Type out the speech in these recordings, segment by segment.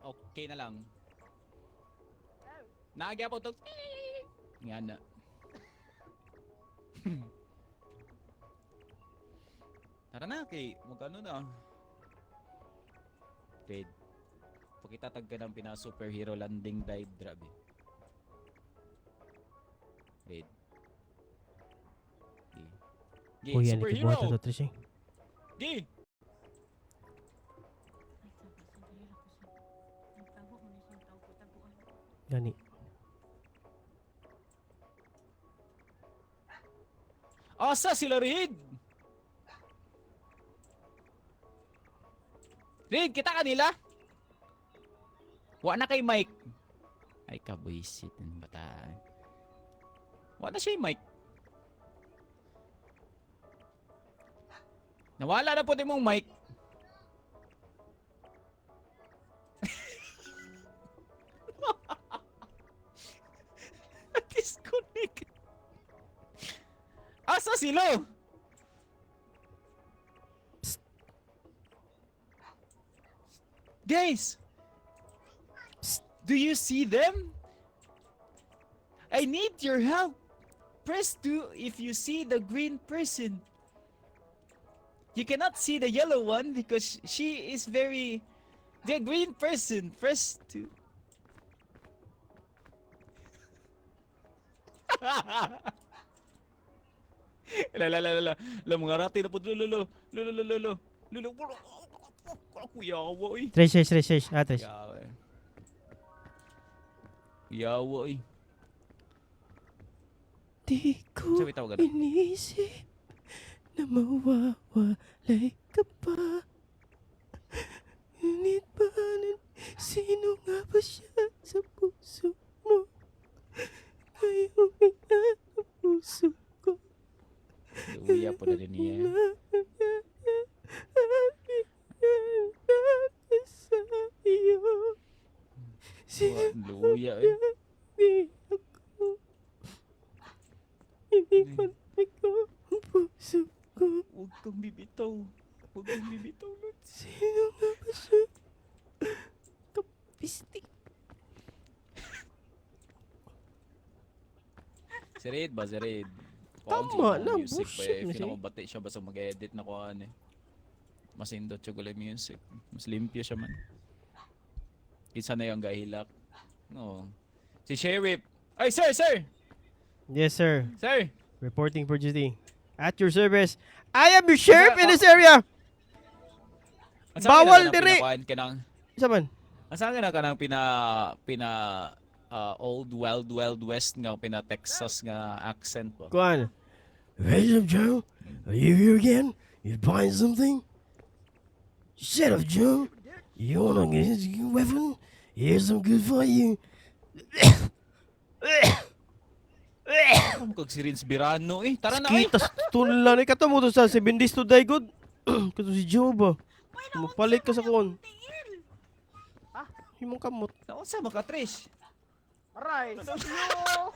Okay na lang. Naagya po to. Nga na. Tara na, kay magkano na. Wait. Pakitatag ka ng pina superhero landing dive drop eh. Wait. Gi. Gi, Uy, yan superhero! ikibuhat na to, Trish eh. Gi! Ay, sabi, sandali lang ko sa. Nagtago mo na siyang tago-taguan. Gani. Asa sila, Reed? Reed, kita kanila? Wa na kay Mike. Ay, kabuisit ng bata. Wa na siya yung Mike. Nawala na po din mong mic. Disconnect. Asa sila? Psst. Guys! Psst. Do you see them? I need your help. Press 2 if you see the green person. You cannot see the yellow one because she is very. The green person. Press 2. La la la la la. La mga rati na po. Lo lo lo. Lo lo lo lo lo. Lo lo. Kuya ko eh. Trish, Trish, Trish, Trish. Ah, Trish. Yawa eh. Yawa eh. Di ko Sabi tawag ano? inisip na mawawalay ka pa. Ngunit paano, sino nga ba siya sa puso mo? Ngayon nga ang puso ko. Luya po na din niya. Sa iyo. Sino Luya eh. di ako? Hindi ko ikaw ang puso ko. Huwag kang bibitaw. Huwag kang bibitaw, Lods. Sino nga ba siya? Kapistik. Si Raid ba? Si Raid. Tama na, music pa bullshit eh. na Feel siya. ko bati siya basta mag-edit na ko ano eh. Mas indot siya gulay music. Mas limpyo siya man. Isa na yung gahilak. No. Si Sheriff. Ay, sir, sir! Yes, sir. Sir! Reporting for duty. At your service. I am your sheriff in this area! Ang sa akin Bawal na kanang diri! pinakuan ka ng- Isa man? Ang sa akin na kanang pina old wild wild west nga pina Texas nga accent po. Kuan. Hey, up, Joe. Are you here again? You buying something? Shut up, Joe. You wanna get a weapon? Here's some good for you. Ano kag si Rins Birano eh. Tara na eh. Kita sa tunla ni kato mo to sa 7 days to die good. Kato si Joe ba? Mapalit ka sa kuan. Himong kamot. Naunsa ba ka Trish? Aray!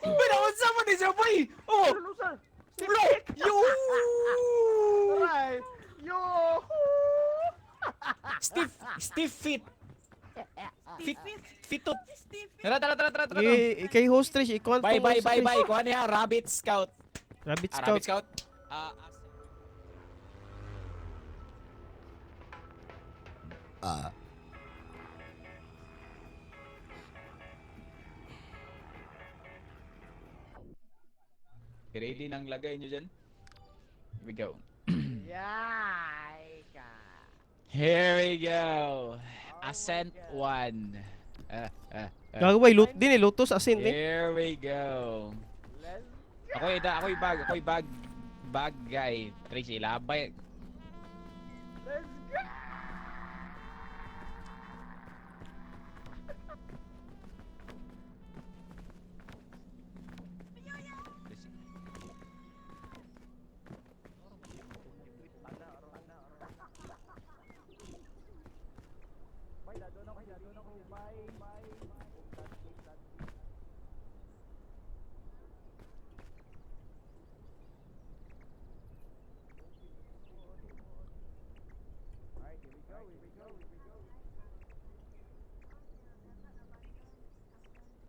Uy, naunsa man ni siya boy. Oh. Loser! Ulo. Yo. Aray! Yo! Stiff stiff fit. Fit fitut. Steve, Tara tara tara tara tara. Eh, kay host Trish, ikuan Bye tong bye host, bye Trish. bye. Kuha niya Rabbit Scout. Rabbit Ah, Scout. Rabbit Scout. Ah, ah. Ready nang lagay nyo dyan? Here we go. Yay! Ka! Here we go. Ascent 1. Ah, ah, ah. Gagawin, loot din eh. Lotus asin eh. Here we go. Let's Ako'y bag bag guy. Tracy, labay. Let's go!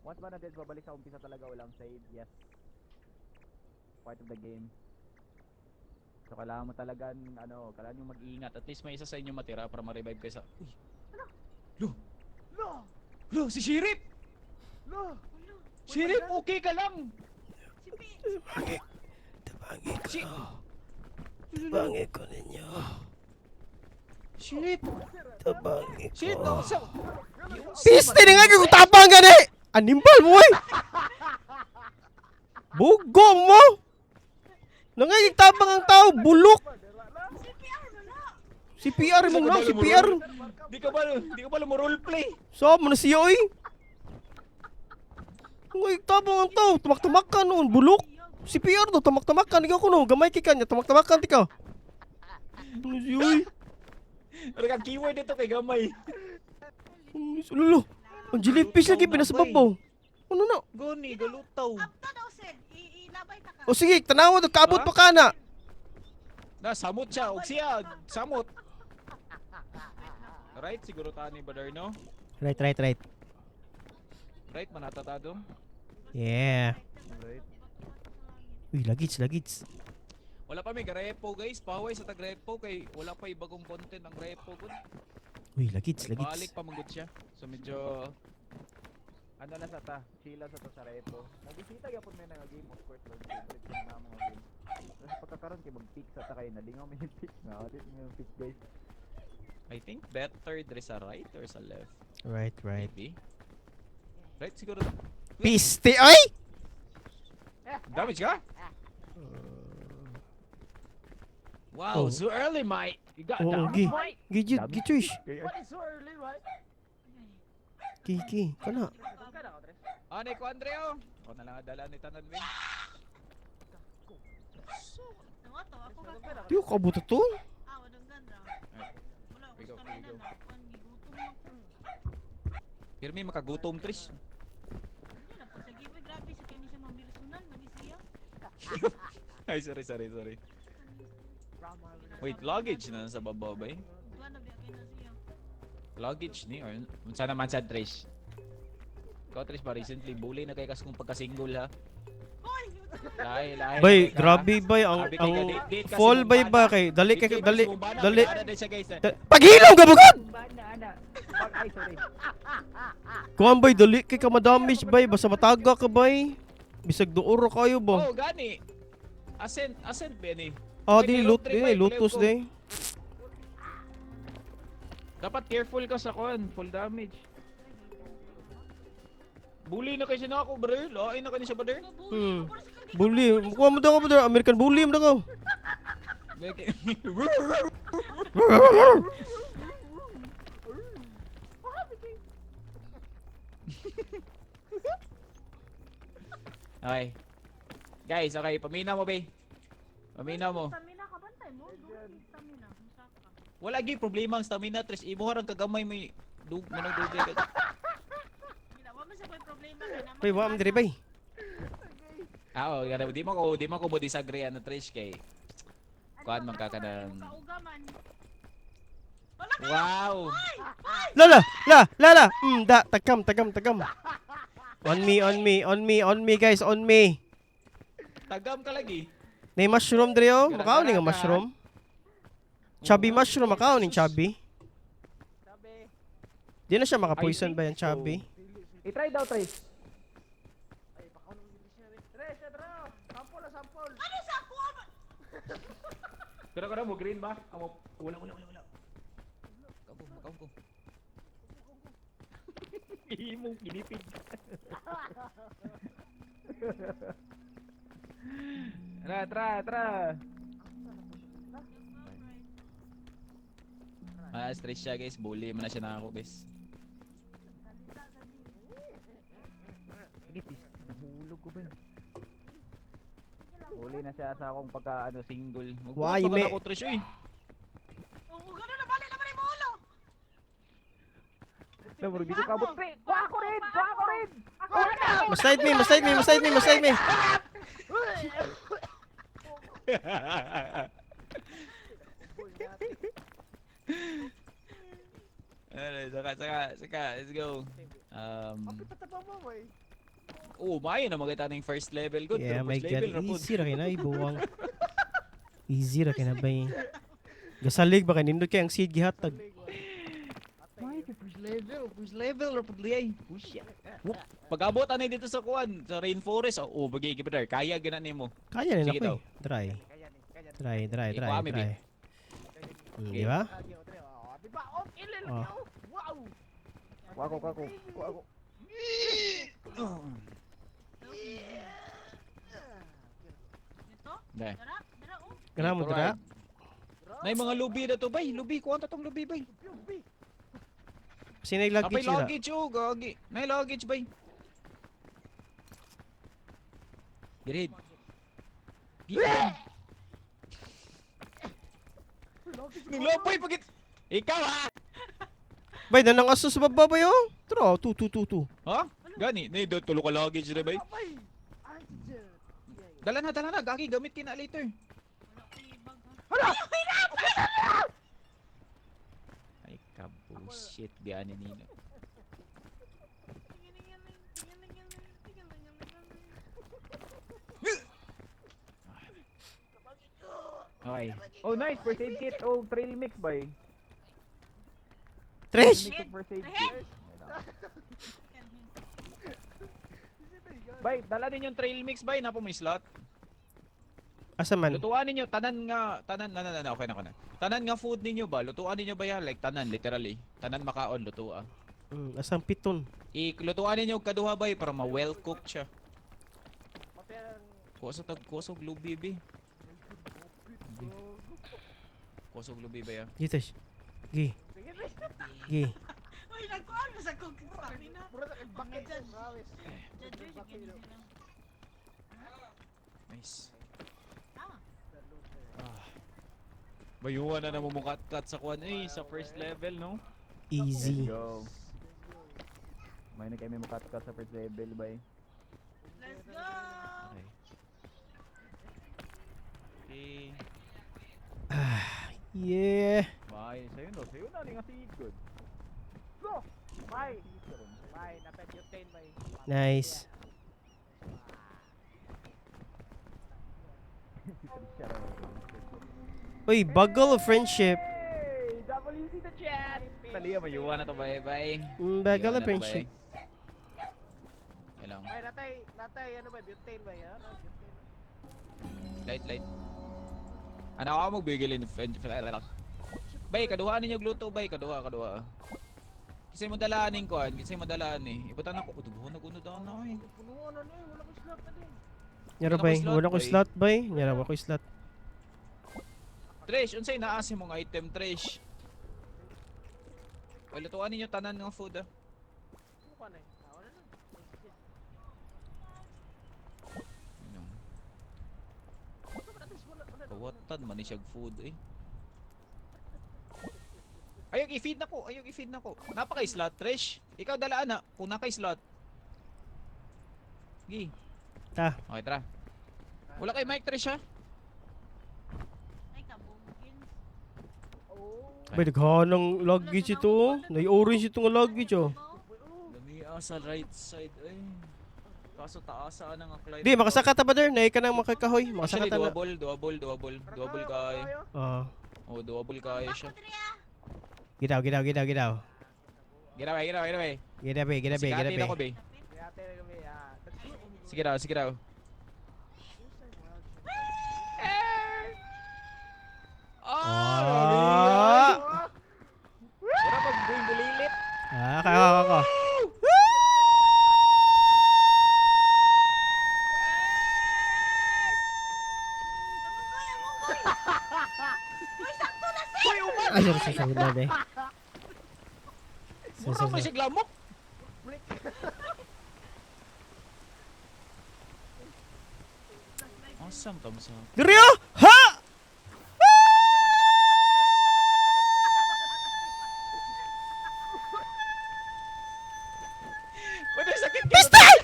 Once ba na-dead, babalik sa umpisa talaga, walang save. Yes. Part of the game. So kailangan mo talaga, ano, kailangan nyo mag-ingat. At least may isa sa inyo matira para ma-revive kayo sa... Uy! Lo! Lo! Lo! Si Sheriff! Lo! Wala. Sheriff, okay ka lang! Si P. Tabangi. Tabangi ko. Si... Tabangi ko ninyo. Sheriff! Tabangi Sheriff, ko. no, sa... Piste na nga kung tapang gani! Animal mo eh! Bugo mo! Nangayig tabang ang tao, bulok! CPR na na. CPR mo na, CPR! Di ka ba roleplay? Sa mo na siya oy! Nangayig tabang ang tao, tumak-tumak ka noon, bulok! CPR do, tumak-tumak ka, ikaw kuno, gamay kay kanya, tumak-tumak ka, tika. Ano siya oy? Pero kang keyword dito kay gamay. Ano siya? Lolo, ang jellyfish lagi pinasababaw. Ano na? Goni, galutaw. Abta daw sir. Ilabay ta ka. O sige, tanawa do, kaabot pa ka na. Na, samot siya. Og siya, samot. Right, siguro tani ba no? Right. Right, manatatado. Yeah. Right. Uy, lagits, lagits. Wala pa may repo guys, paway sa tag repo kay wala pa ibagong content ang repo gud. Uy, lagits, lagits. Balik pa manggod siya. So medyo Ano na sa ta? Chill lang sa ta sa repo. Nagbisita gyapon may nga game, of course, mag favorite ko na mga game. Pero sa pagkakaroon kay mag-pick sa ta kayo nalingaw may pick na. Atit may pick guys. I think better dre sa right or sa left. Right. Maybe. Right siguro. To. Piste, ay! Damage ka? Wow, Oh. so early, mate. You got Oo, damage, gi. mate. Gi, gi, gi, Trish. What is so early, right? Gi, gi, kana. Ano ko Andreo? Ako na lang ang dala ni Tanan Wing. Nawa to, ako ka to. Di ko kaabot to. Ah, walang ganda. Wala, We ako go, we stamina go. na. Kuan, gigutom na ko. Pirmi makagutom Trish. Hindi na po sa giveaway. Grabe sa kanya siya mabilisunan. Mali siya. Ay, sorry, sorry, sorry. Wait, luggage na sa baba ba eh? Uglan na biya kayo na siya. Luggage ni or unsa naman sa Trish? Ikaw Trish ba recently bully na kay kas kung pagka-single ha? Hoy! Lahi, lahi. Bay, lahi ka, ha? grabe bay ang Sabi kay ang ka, date ka fall si bay ba Bumbana. kay dali Date kay kay dali si Bumbana, dali. kilala din siya, guys, eh. Paghilom ka bugod. Bana ana. Pag ay sorry. Kuan bay dali kay ka madamage bay basta mataga ka bay. Bisag duor ra kayo ba. Oh, gani. Ascent, ascent ba ni? Ah, Ay, di may lut road trip, di ay, lotus palayo di. Dapat careful ka sa kuan, full damage. Bully na kay siya na ako, brother. Lain na kay siya, brother. Bully, kuan mo daw ka brother, American bully mo daw ka. Okay. Guys, okay, pamina mo, be. Pamina mo. Stamina ka bantay mo. Doon, stamina. Musaka. Wala gyud problema ang stamina, Trish. Imo harang kagamay mo dug mo nang dugay ka. Gila, wa man siya ko'y problema kay naman. Bay, wa man diri bay. Ah, oh, gana di mo ko mo disagree ano Trish kay kuan man ka ka ng Kaugaman. Wala ka! Wow. Lala, la, lala. Da, tagam, tagam, tagam. On me, on me, on me, on me guys, on me. Tagam ka lagi. Nay mushroom diri oh. Gara-gara Makaon ni nga ka. mushroom. Chubby mushroom makaon ni chubby. Sabi. Di na siya maka-poison I ba yan think so. chubby? I-try daw Trish. Ay baka nung Trish, tara. Sample ah, sample. Ano sa ako? Pero kana mo green ba? Amo wala wala wala wala. Kabo, makaon ko. Imong kinipig. Tara, tara, tara. Ah, stress siya guys. Bully man na siya na ako guys. Sige, sis. Nahulog ko ba yun? Huli na siya sa akong pagka ano Single. Why, Magbuhat pa me? ka na ako, Trish, uy. Oo, gano'n na bali naman yung ulo. Namurog dito kabot. Pre, kuha ako rin! Kuha ako rin! Ako na! Maslide me, maslide me, maslide me, maslide me. Ano, saka, saka, saka, let's go. Kapit tataba mo, eh. Oh, maayo na makita ning first level good. Yeah, Pero my first God. level ra pud. Easy ra kay na ibuwang. Easy ra kay na bay. Gasalig ba kay nindot kay ang seed gihatag. May first level ra pud liyay. Oh shit. Pag-abot ani dito sa kuan, sa rainforest, oh, bagay gid kaya gina nimo. Kaya rin Sige ako daw. eh. Try. Try, try, try, Ikuha, mi, try. Okay. Di ba? Diba? Okay, Oh. Wow! Wako, wako, wako. Dito? Dai. Dara, dara oh. Kana mo dira? Nay mga lubi na to bay, lubi kuan ta tong lubi bay. Sinay Apay luggage dira. luggage oh, gagi. Nay luggage bay. Girid. Girid. Naglapoy pagit. Ikaw ha. Bay, nanang aso sa baba bay oh. Tara, tu tu tu tu. Ha? Gani, nay do tulo ka luggage ra bay. Dala na, gagi gamit kina later. Wala ko bag ha. Ay ka bullshit gani nino. Okay. Oh, nice. First aid kit. Oh, trail mix, bay. Trish! Mix of first aid kit. Bay, dala din yung trail mix bay, na po may slot. Asa man? Lutuan ninyo tanan nga tanan na na na, na okay na okay na. Tanan nga food ninyo ba? Lutuan ninyo ba yan? Like tanan literally. Tanan makaon lutua. Asang piton? I-lutuan ninyo og kaduha bay para ma well cooked siya. Kuha sa tag kuha sa lubi bi. Kuha sa lubi ba ya? Dito. Gi. Gi. Uy, nagkuhan mo sa kong stamina. Judge. Judge, sige na. Nice. Ah. Ah. Bayuan na namumukat-kat sa kuan eh sa first level no. Easy. Let's go. May na kami mukat-kat sa first level, bay. Let's go! Okay. Okay. Yeah. Bay, sa'yo no. Sa'yo na, nga si good. Bay! Bay, napet-butane bay. Nice. Uy, buckle of friendship. Hey! WC the chat! Taliya mayuan na to bay bay. Buckle Mayuan of na to, bay. friendship. Kailang. Bay, natay, natay, ano bay, butane bay, ha? Butane. Light, light. Ano ako magbigil in Bay, kaduha ninyo gluto bay, kaduha, kaduha. Kasi mo dalaan ning kuan, kasi mo dalaan eh. Ibutan ako, dugo na guno daw na eh. Punuan na eh, wala ko slot na din. Nyara Wala ko bay, slot, wala ko bay. slot bay. Nyara wala ko slot. Trish, unsay naasi mong item, Trish? Well, lutuan ninyo tanan ng food ah. Ano ka na eh? Ah, wala na. Ano? Kawatan man ni siyag food eh. Ayog i-feed na ko, ayog i-feed na ko. Napa kay slot, Trish. Ikaw dalaan na, kung na kay slot. Gi. Ta. Okay, tara. Wala kay Mike Trish ha? Ay, kabungin. Bay, naghanang luggage ito. Oh. Nay-orange ito nga luggage oh. Lamia sa right side eh. Kaso taasa na nga climb. Di, makasaka ta ba der? Nay ka nang makakahoy. Actually, Makasaka ta na. doable, doable, doable. Doable kay. Ah. Oh, doable kay siya. Gidaw, gidaw, gidaw, gidaw. Ginawa, ginawa, ginawa. Gida bay, gida bay, gida Sikatin ako, bay. be. Kaya na kami, ah. Sige raw, sige raw. Ah! Ah! Wala pag buing bulilit. Ah, kaka, kaka. Ay, sorry, sorry, sorry, sorry. Sorry, Mura sorry, may sorry. siglamok. Awesome tam sa. Diri oh! Ha! Pwede sakit ka. Pistol!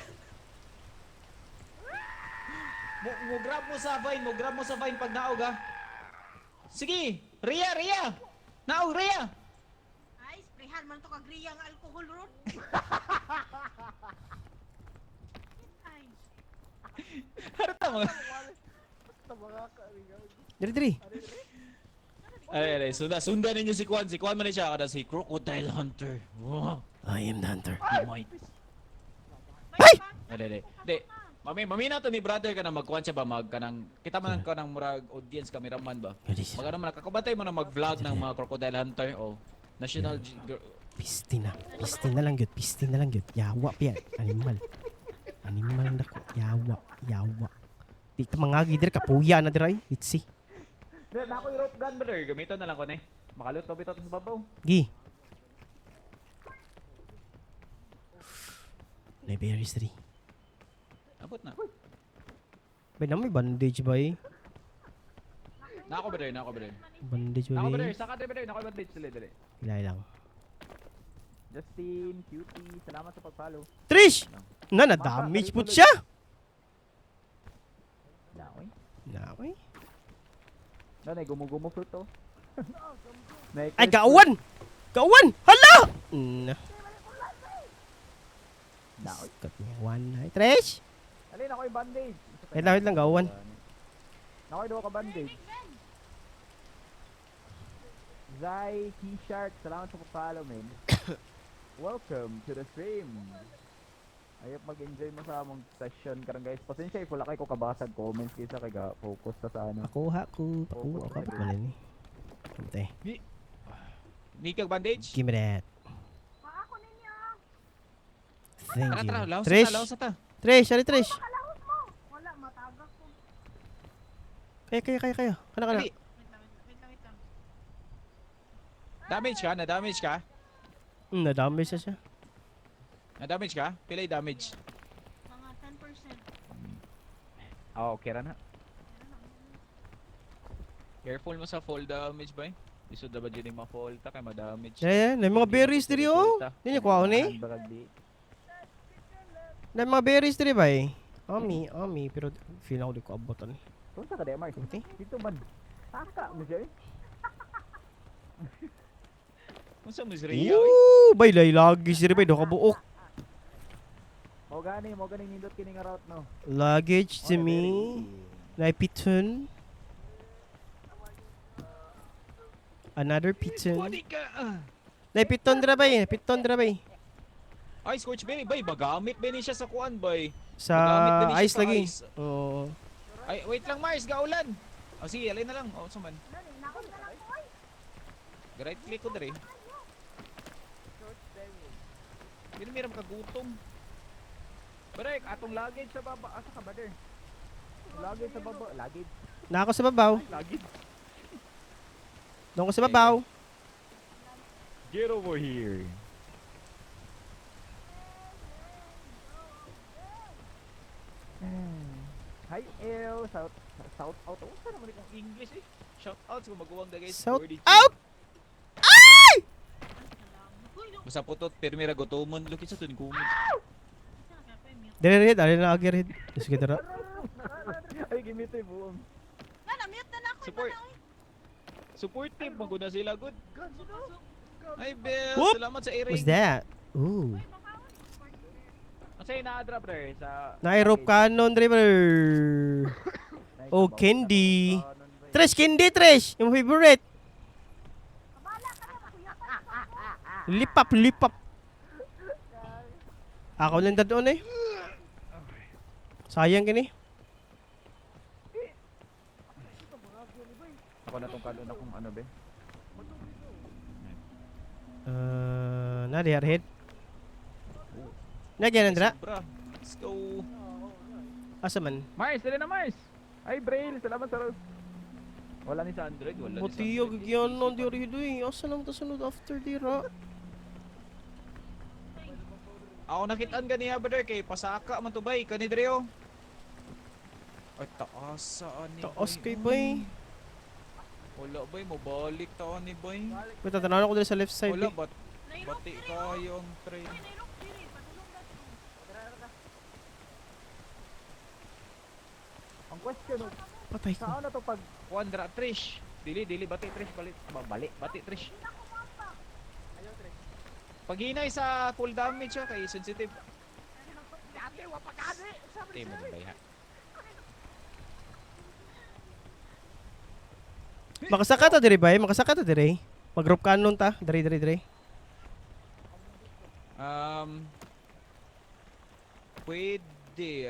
Mo, mo grab mo sa vine, mo grab mo sa vine pag naog ah. Sige, Ria, Ria. Naog Ria. Ay, sprayhan man to kagriya nga alcohol ron. Harata mga. Diri diri. Ay, ay, sunda, sunda ninyo si Kwan. Si Kwan man ni siya kada si Crocodile Hunter. Wow. I am the hunter. He might. Ay! Ay, ay, ay. Di, mami, mami na to ni brother ka na magkuan siya ba mag kanang kita man ka ng murag audience cameraman ba. Diri siya. Magano man nakakabantay mo na mag-vlog ng mga Crocodile Hunter o National Pisti na. Pisti na lang gyud. Pisti na lang gyud. Yawa pa yan. Animal. Animal na ko. Yawa. Yawa. Di ka mangagi diri kapuya na diri. Let's see. Na ako yung rope gun, brother. Gamiton na lang ko na eh. Makalot na bitaw sa babaw. Gi. May berries diri. Abot na. Bay na may bandage bay. Na ako brother, na ako brother. Bandage Nako, brother. bay. Saka, brother. Nako, bandage. Dali, dali. Ilay lang. Justin, Cutie, salamat sa pag-follow. Trish! Na na damage po siya. Naoy. Na oy. No, nay gumugumo fruit to. Nay, Ay gauwan. Gauwan. Hala. Na. Naoy. Kat niya one night. Trish. Alin ako yung bandage. Wait lang, gauwan. Nako yung duha ka bandage. Zai T-Shark, salamat sa pag-follow, man. Welcome to the stream. Ayop mag-enjoy mo sa among session karon guys. Pasensya if wala kay ko kabasag comments kaysa kay ga focus ta sa ano. Pakuha ko. Pakuha ko. Kapit man ni. Kamatay. Ni kag bandage? Give me that. Baka ko ninyo. Thank Tara, you. tara, laos Trish. ta, laos ta. Trish, sorry Trish. Kalahos mo. Wala, matagak ko. Kaya, kaya, kaya, kaya. Kana, kana. Dali. Wait lang, wait lang, wait lang, wait lang. Damage ka, na damage ka? Na-damage na siya. Na damage ka? Pila yung damage? Mga 10%. Ah, okay ra na. Careful mo sa fall damage ba? Isod na ba dyan yung ma-fall ta kay ma-damage? Yeah, yeah. May mga berries diri oh. Di niyo kuha ni. Barag di. May mga berries diri ba eh. Ami, ami. Pero feel ako di ko abotan eh. Tunsa ka di, Mark. Kamatay. Dito man. Taka mo siya eh. Unsa mo si Rhea? Oy? Ooh, bay lay lagi si bay do ka buok. Mao gani nindot kini nga route no. Luggage to Mao na me. very- Nay piton. Another piton. Pwede ka. Ah. Nay piton dira bay, piton dira bay. Ay, Scorch Berry, bay, bagamit ba ni siya sa kuan, bay? Sa Magamit ba ni siya ice sa lagi. ice? Oo. Ay, wait lang, Mars, gaulan. Oh, sige, alay na lang. Oh, suman. Nako na lang ko, ay. Right click ko dere. Hindi meron kagutom. Brek, atong luggage sa baba. Asa ka ba der? Luggage sa baba. Luggage. Na ako sa babaw. Luggage. Doon ko sa babaw. Get over here. Hi, El. South, South out. Oh, saan naman Ang English eh. Shout out sa maguwang da guys. Shout 42. out! Salamat. Uy, no. Basta putot pirmi ra gutomon lukit sa tun kumon. Isa na kaya pa yung mute. Dire red, ali na agi red. Sige dira. Ay, give me to buong. Na, na-mute na na ako. Iba Support. na, oy. Supportive man gud na sila good. Ay Bell, Whoop! salamat sa airing. What's that? Ooh. Uy, baka ako. Support. Ang sa'yo na-drop der sa... Naay rope cannon driver. Oh, candy. Trish, candy Trish. Yung favorite. Kabala ka na, kuya pa. Lipap, lipap. Ako lang doon eh. Sayang kini. Ako na tong kalon akong ano be. Na di head. Na ganun dra. Sobra. Let's go. Asa man? Mars, dali na Mars! Ay, Braille, salamat sa rose. Wala ni Sa Android wala ni sa Butiyo Android. gigyan non di orido eh. Asa naman ta sunod after dira? Ako nakitaan ganiya brother kay pasaka man to bay kani dire oh. Ay taas sa ani. Taas bay. kay bay. Wala bay mo balik ta ani bay. Wait, tatanaw ko diri sa left side. Wala Eh. bat Nairok bati diri, oh. kayo ang train. Uy, nairok diri. Padulong na to. Ang question, oh, Patay ko. saan na to pag... Kuan dra Trish. Dili dili bati Trish balik balik bati Trish. Paghinay sa full damage siya kay sensitive. Dati, wapagani! Sabi Te mo sa'yo. bay ha. Makasaka ta diri bay, makasaka ta diri. Mag-group kanon ta, diri diri diri. Pwede,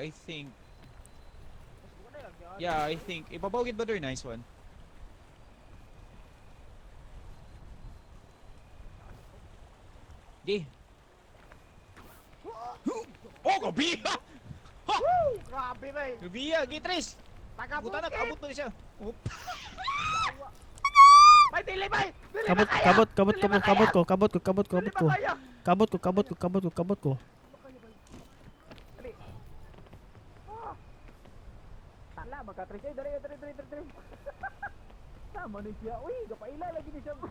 I think. Yeah, I think. Ipabawgit ba doon? Nice one. Di. Oh, gabi! Woo! Grabe ba eh. Gabi, Gitris! Tagabukit! Buta na, kaabot na siya. Oop. Bay, dili bay! Dili Kabot ba kaya? kabot kabot Dili kabot ba kabot kaya? ko, kabot ko, kabot ko, Dili kabot ba ko. kaya? Kabot ko, kabot ko, kabot ko, kabot ko. Tala, magka-tres. Ay, dali, dali, dali, dali, dali. Tama ni siya. Uy, kapaila lagi ni siya, bro.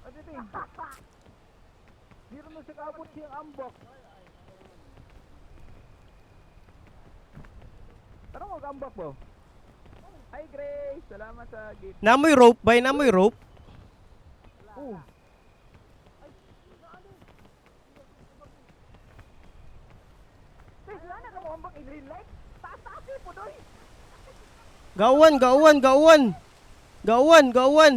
Ano ito eh? Di rin na siya kaabot siyang ambak. Tanong mo, ambak mo. Hi, Grace. Salamat sa gift. Namoy rope bay, namoy rope. Oh. Sis, wala na ka mo ambak in real life? Taas-taas eh, pudoy! Gawan, gawan, gawan. Gawan, gawan.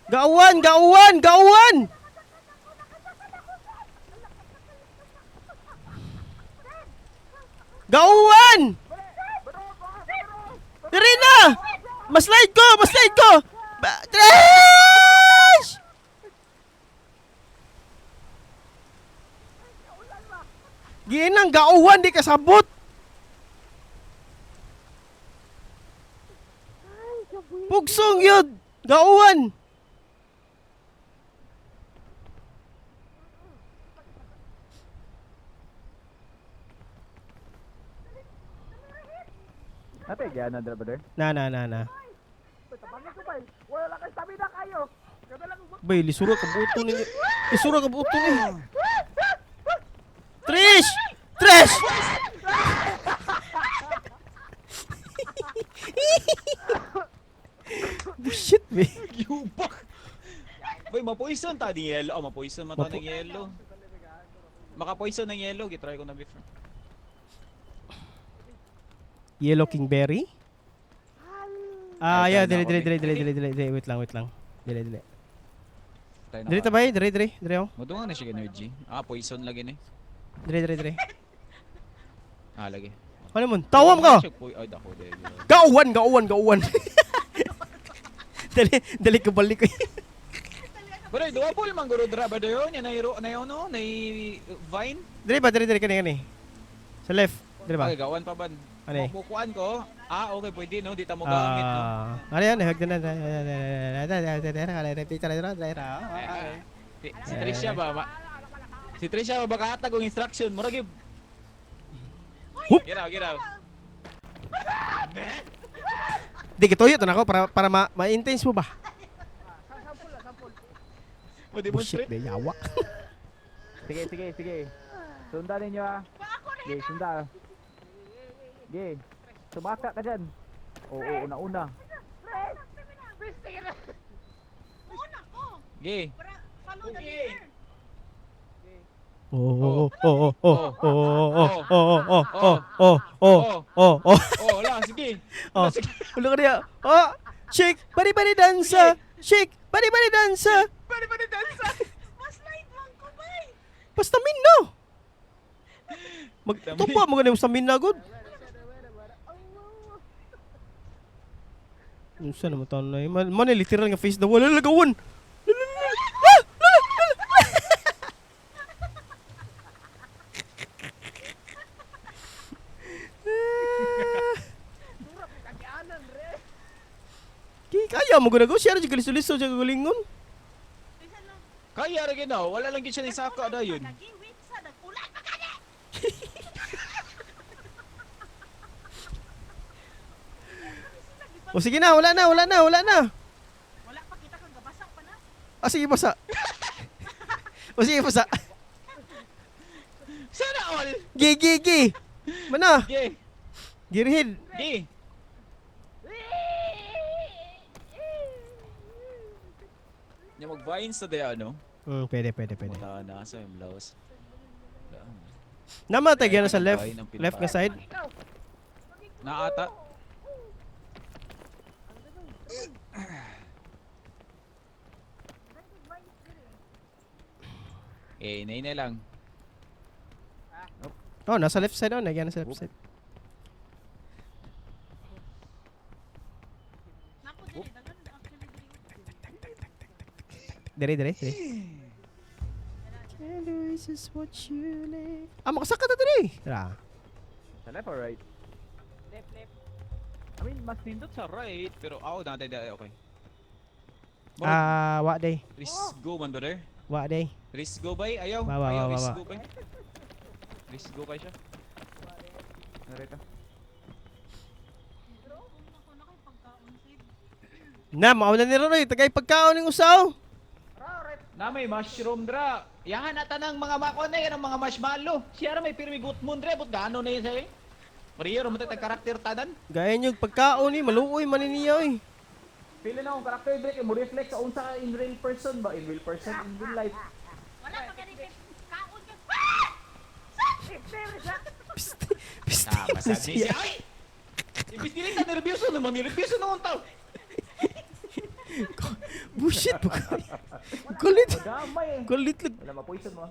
Gawan, gawan, gawan. Gawan! Diri na! Maslide ko, maslide ko. Trish! Ginang gauwan di kasabot. Pugsong yun! Gauwan! Ate, gana na brother. Na, na, na, na. Tabangan ko bay! Wala ka stamina kayo! Ganda lang ko. Bay, lisura ka buto ni. Lisura ka buto ni. Trish! Trish! Shit, be. Yubak! Boy, mapoison ta ni yellow. Oh, mapoison man ta Mapo- ng yellow. Makapoison ng yellow. Gitry ko na before. Yellow Kingberry? Ah, Ay, yeah, try na dili, ako, dili, be. dili, dili, dili, dili, dili, wait lang, wait lang. Dili, dili. Try na Dili ka. ta bay, dili, dili, dili, oh. Modungan na siya energy. Ah, poison lagi ni. Dili, dili, dili. Ah, lagi. Ano mo? Tawam ka! Ay, dako, dili. Gauwan, gauwan, gauwan. Dali, dali ko balik ko. Pero doable man guro dra ba dayon? Yan nay nay ano, nay vine. Dili ba, dili, dili, kani, kani. Sa left, dili ba? Okay, gawan pa ban. Ano eh? Mukuan ko. Ah, okay, pwede no, di ta mo gamit no. Ah, ano yan? Hag na na. Si, si Tricia ba? Si Tricia ba baka hatag og instruction? Mura gyud. Hup! Get out, get out. Di kituyo to nako para para ma ma-intense mo ba? Mo Bullshit demonstrate. be yawa. Sige, sige, sige. Sundan ninyo ah. Sige, sunda. Sige. Sumaka ka dyan. Oo, una, una. Please, tingin na! Una ko. Ge. Para follow the Okay. leader. Oh oh oh oh oh oh oh oh oh oh oh oh oh oh. Oh, wala, sige. Oh. Ulo ka niya. Oh, shake, bari bari dansa. Shake, bari bari dansa. Pwede pa dansa. Mas light man ko bay. Basta min no. Magtupa mo ganun sa min na good. Unsa naman taon na man, man literal nga face the wall. Lala, gawon. Lala, lala, ah! Lala, lala. Ki kaya mo gud ako share jud kaliso-liso jud galingon. Bisa lang. Kaya ra gid wala lang gid siya ni saka dayon. Lagi wait sa nag-ulan pa gani. O sige na, wala na, wala na, wala na. Wala pa kita kang gabasa pa na. Ah, sige basa. O sige basa. Sana all. Gi gi gi. Mana? Ge. Girhid. Ge. Nya mag vines sa day ano? Pwede, pwede, pwede. Punta na sa imlaws. Namatay gyud na sa left, Ay, ng pinta. left nga side. Naata. Eh, inay na lang. Oh, nasa left side oh, nagyan sa left side. Napo dili dagan actually dili. Dire, dire, dire. This is what you live. Ah, makasaka ta dire. Tara. Sa left or right? Left, left. I mean, mas nindot sa right, pero ako oh, dati okay. Ah, wa day. Risk go man, brother. Wa day. Risk go bay, ayaw. Wa, wa, Ayaw, wa, wa, risk wa. go bay. Risk go kay siya. Narito. Bro, kung ako na kay pagkaon save. Na, mauna ni Roy. Tagay pagkaon ng usaw. Na may mushroom dra. Yahan na tanang mga mako na yan ang mga marshmallow. Siya ra may pirmi gutmon dre, but gaano na yun sa'yo? Mario, mo tag karakter tanan. Gaya nyo, pagkaon ni, maluoy man ni niya oy. Pili na akong character break eh. Mo reflect sa unsa ka in real person ba? In real person, in real life. Wala pa gani kay kaon ka. Ah! Piste, piste. Ah, man siya. siya. Ay! Ibis dili ta nervyoso naman, nervyoso naman tao. Bullshit po ka. Kulit. Damay eh. Kulit lag. Wala ma-poison mo.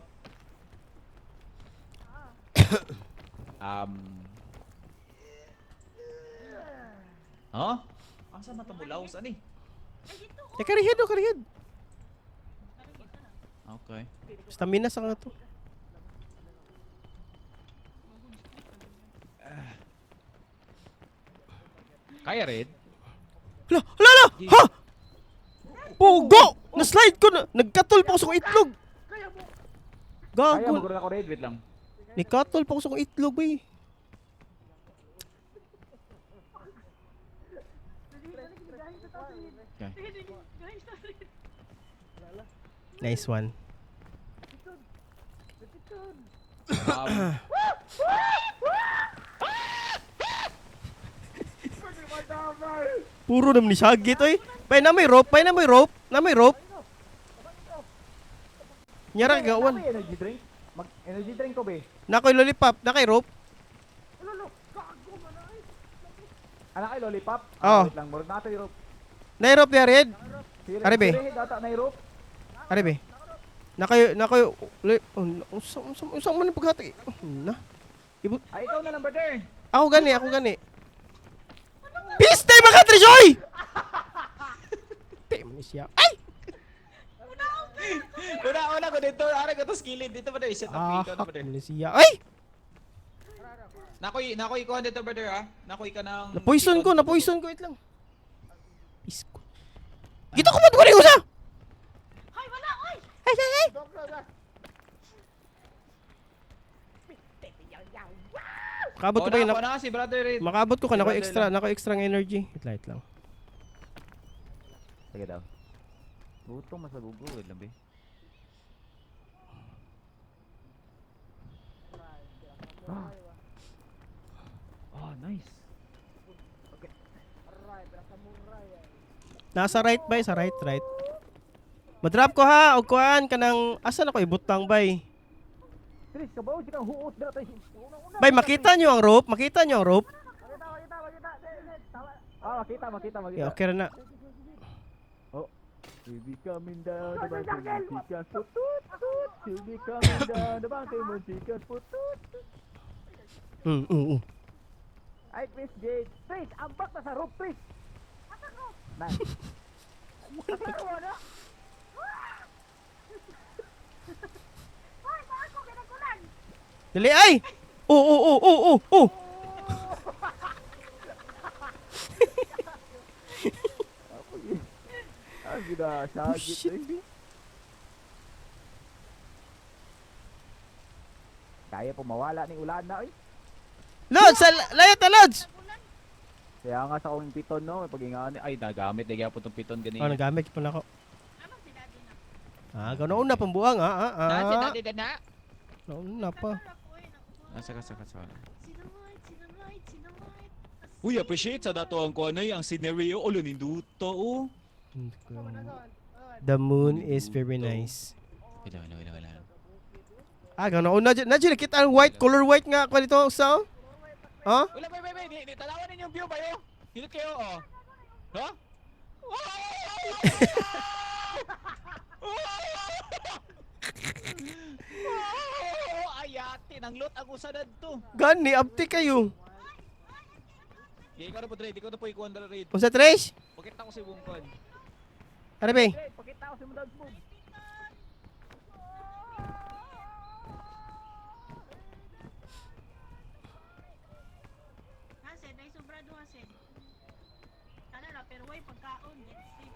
Huh? Asa man tamulaw sa ani? Ay dito. Eh, karihid oh, karihid. Okay. Stamina sa nga to. Kaya red. Hala, hala, hala! Ha! Pugo! Na-slide ko na. Nagkatol pa ko sa kong itlog. Kaya Gago. mo ako red, wait lang. Nikatol pa ko sa kong itlog, bay. Okay. Nice one. Puro naman ni Shaggy oy. Bay na may rope, bay na may rope, na may rope. Nyara gawan. May energy drink? Mag energy drink ko be. Nakoy lollipop, nakay rope. Anak kay lollipop. Oo. Ah, wait lang, murag nato yung rope. Nay rope niya red. Si Are, be. Si Red ata na rope. Are be. Nakay nakay oh, unsa unsa unsa man ni paghatag. Oh, na. Ibu Ay ikaw na lang brother. ako gani, ako gani. Piste mga Trijoy! Te man ni siya. Ay! Una una ko dito, ara ko to skillet dito brother, set up Ah, dito na hak brother. man ni siya. Ay! Nakoy nakoy ko dito brother ah. Nakoy ka ng Na-poison ko, na-poison ko. Wait lang. Isko. Gito ko man ko rin usa! Hoy, wala oy. Ay, ay, ay! Makaabot ko ba yun? Na, na si brother Red. Makaabot ko ka, nako Brother extra, nako extra ng energy. Wait lang, wait lang. Sige daw. Gutom mas Google wait lang be. Oh, nice. Nasa right bay, sa right, right. Madrop ko ha, og kuan kanang asa na ko ibutang bay. Tris, kabaw siya kang huot dira tayo. Una-una. Bay, makita nyo ang rope, makita nyo ang rope. Ah, makita, makita, makita. Okay, okay ra na. We be coming down the mountain, muntikan putut, tut. We be coming down the mountain, muntikan putut. Ay, Chris Gage. Chris, ambak na sa rope, Chris. Nice. Hoy, baka ko kinakulan. Dali ay! Oh. Ang gina, Oh, sagit. shit. eh. Kaya po mawala ni ulan na, oy. Lods, layo ta Lods. Kaya nga sa akong piton, no? May pagingaan. Ay, nagamit na gyapon tong piton gani. Oh, nagamit pa na ako. Amang si daddy na. Ah, ganoon na pambuang ah, ah, Na si ah. daddy na. Nauna pa. Katol ako eh, nakuha. Nasa ka sa ka sa. Sinamite, sinamite, sinamite. Uy, appreciate sa dato ang kuan ay ang scenario ulo ninduto oh. The moon is very nice. Wala wala wala wala. Ah, ganoon na na dyan, nakita ang white color white nga kwa dito sa. Ha? Wala wait wait wait, di, di, tanawan ninyo yung view ba yo? Hindot kayo oh. Ha? Nang-loot ang usa dadto. Gani, abti kayo. Di ikaw na po, Dre. Di ko na po ikuan dala raid. Unsa, Trish? Pakita ko si Bungkon. Are bay. Dre, pakita ko si mo dance move. Hasen, ay sobra do hasen. Ano na, pero way pagkaon. Let's see.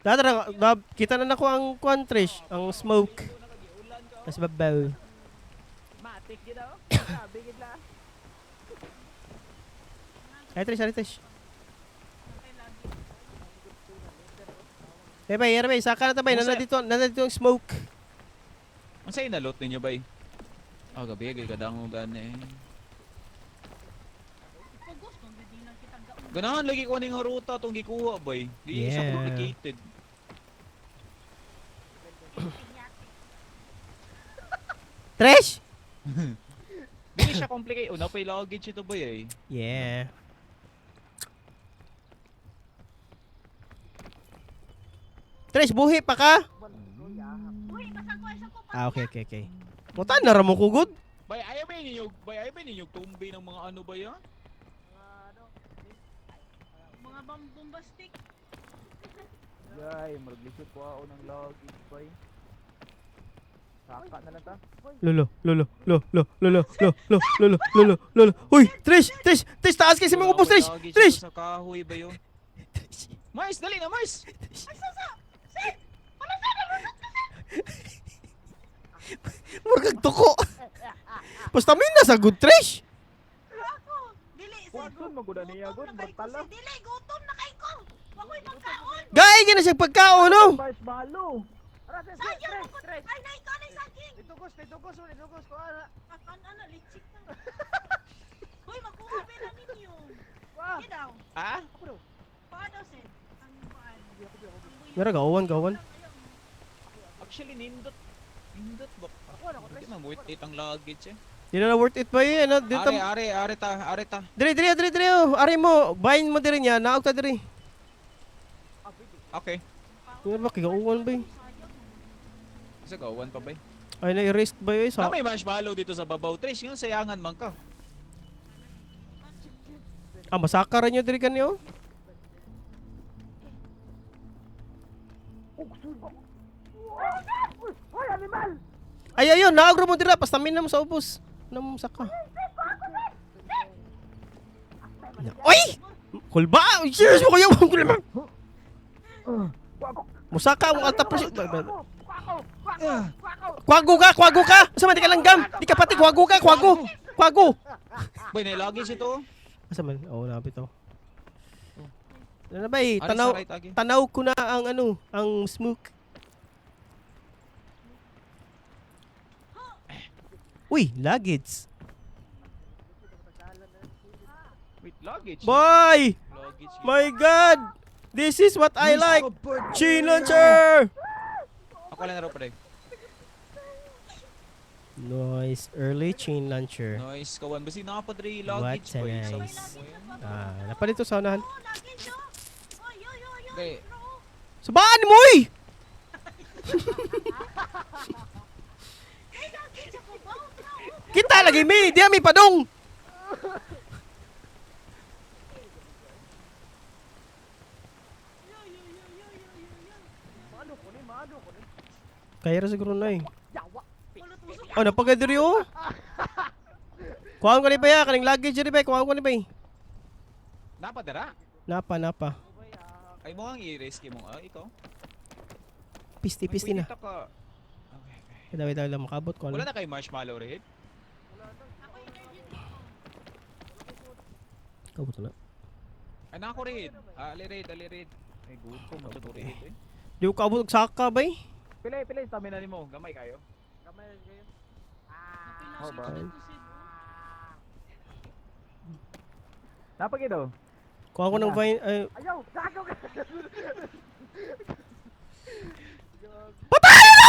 Dadara, dab, kita na nako ang kwan, Trish, ang smoke. Tas babaw. Matik gid oh. Grabe gid la. Ay, Trish, ay, Trish. Okay, lagi. Bay, bay, bay, saka na ta bay, Unsa- nana dito ang smoke. Unsa yung na-loot ninyo bay? Ah, gabi, gay kadangog gani eh. Pugos, kung hindi lang kitang gaon. Ganahan lagi ko ning ruta tong gikuha bay. Di siya Yeah. complicated. Pinyate. Trish! Di siya complicated. Una pa yung luggage ito bay eh. Yeah. Trish, buhi pa ka? Uy, basta ko isa ko pa. Ah, okay. Mutan na ra mo kugod. Bay, ayaw ba ninyo, bay, ayaw ba ninyo tumbi ng mga ano ba yan? Mga bombastic. Yay, maglisod ko ako ng luggage bay. Saka na lang ta. Lolo, lolo, lo, lo, lolo, lo, lo, lolo, lolo, lolo. Uy, Trish, Trish, Trish, taas kay sa mga Wala ubos, pa Trish, luggage Trish. ito sa kahoy ba yun? Trish. Mars, dali na, Mars! Ay, sasa! Sir! Wala sa nalunod ka, sir! Murag tuko. Basta may nasa good Trish. Ako! Dili, sir. Kung maguda niya Gutom gud, na kay ko, magtala. sir. Dili, gutom na kay ko! Wako'y pagkaon! Gay gina siya pagkaon, no? Marshmallow. Sayang ako! Ay, nay ka, nay saging! Itugos, itugos, itugos ko ana. Akan, ano, litsik na. Hoy, makuha pera ninyo. Wah. Sige daw. Ah? Paano, sir? Ang kuan. Ang buyo. Mira gawan, gawan. Actually, nindot. Nindot ba? Hindi man worth it ang luggage eh. Di na na worth it ba yun? Ano? Dito, Are, are, are ta, are ta. dire, dire, dire, dire. Oh. Are mo, bayin mo dire niya, naog ta dire. Okay. Mira ba kigauwan ba? yun? Isa gawan pa ba? eh? Ay na i-risk ba yun? Na Sa may marshmallow dito sa babaw, Trish. Yung sayangan man ka. Ah, masaka ra niyo dire kanyo. Ay ayun, naog ra mo dire, pastamin na mo sa ubos. Na mo saka. Oy! Kulba! Cheers mo kayo! Kulba! Musaka ang alta presyo. Kwago ka, kwago ka. Asa man di ka langgam? Di ka pati kwago ka, kwago. Kwago. Boy, na luggage ito. Asa man? Oo, napit ako. Ano na ba eh? Are Tanaw, sa right, agi. tanaw ko na ang ano, ang smoke. Uy, luggage. Wait, luggage. Boy! Luggage. My God! This is what I like! Chain launcher! Ako lang na raw pre. Nice. Early chain launcher. Nice, kawan. Basta nakapadre luggage What a boy. nice. Sa Ah, napalito sa unahan. Oh, luggage, oh! Oy, oy, oy, oy! Hindi. Bro. Sabaan mo eh! Ay, luggage ako ba? Bro, Kita lagi mi! Di mi padong! Yo, yo, yo, yo, yo, yo, yo. Maano ko ni, maano ko ni. Kaya ra siguro na eh. Yawa. Kulot usok. Oh, napagadiri oh! Kuhaan ko ni ba ya? Kaning luggage ni ba? Kuhaan ko ni ba? Napadara. Napa, napa. Ay mo ang i-rescue mo. Ah, ikaw. Pisti, Ay, pisti na. pwede ta ka. Okay. Wait, wait, wait, lang makabot ko. Ano? Wala na kay marshmallow red. Ako energy drink ko. Kabot na. Ay nako red. Ah, ali red, ali red. Ay gutom mo to red eh. Di ko kaabot og saka bay. Pila pila yung stamina nimo, gamay kayo. Kamay lang kayo. Napilagay Oh, ba? ko dito, sir. Napagido. Kuha ko ng vine. Ay, Ayaw, gago ka.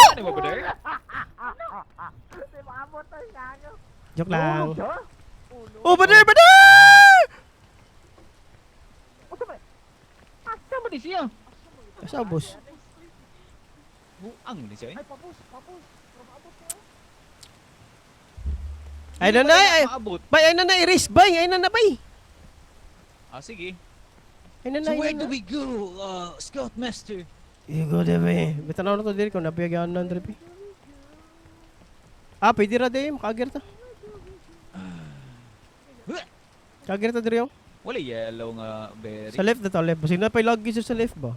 Ano ba brother? Di maabot ang gago. Joke lang. Tulog siya? Oh, bader, bader! Unsa man? Siya. Asa ubos? Buang ni siya eh. Ay, pabus, pabus. Pero maabot ko. Ay na na ay. Maabot. Bay ay na na i-risk bay, ay na na bay. Ah, sige. Ay na na. So where Ay na do na. we go, Scoutmaster? You go there bay. Bitanaw na to diri kung nabiyagan na diri. Ah, pwede ra day, makagir ta. Kagir ta diri oh. Wala yellow nga berry. Sa left na to, left. Basig na pa lagi sa left ba?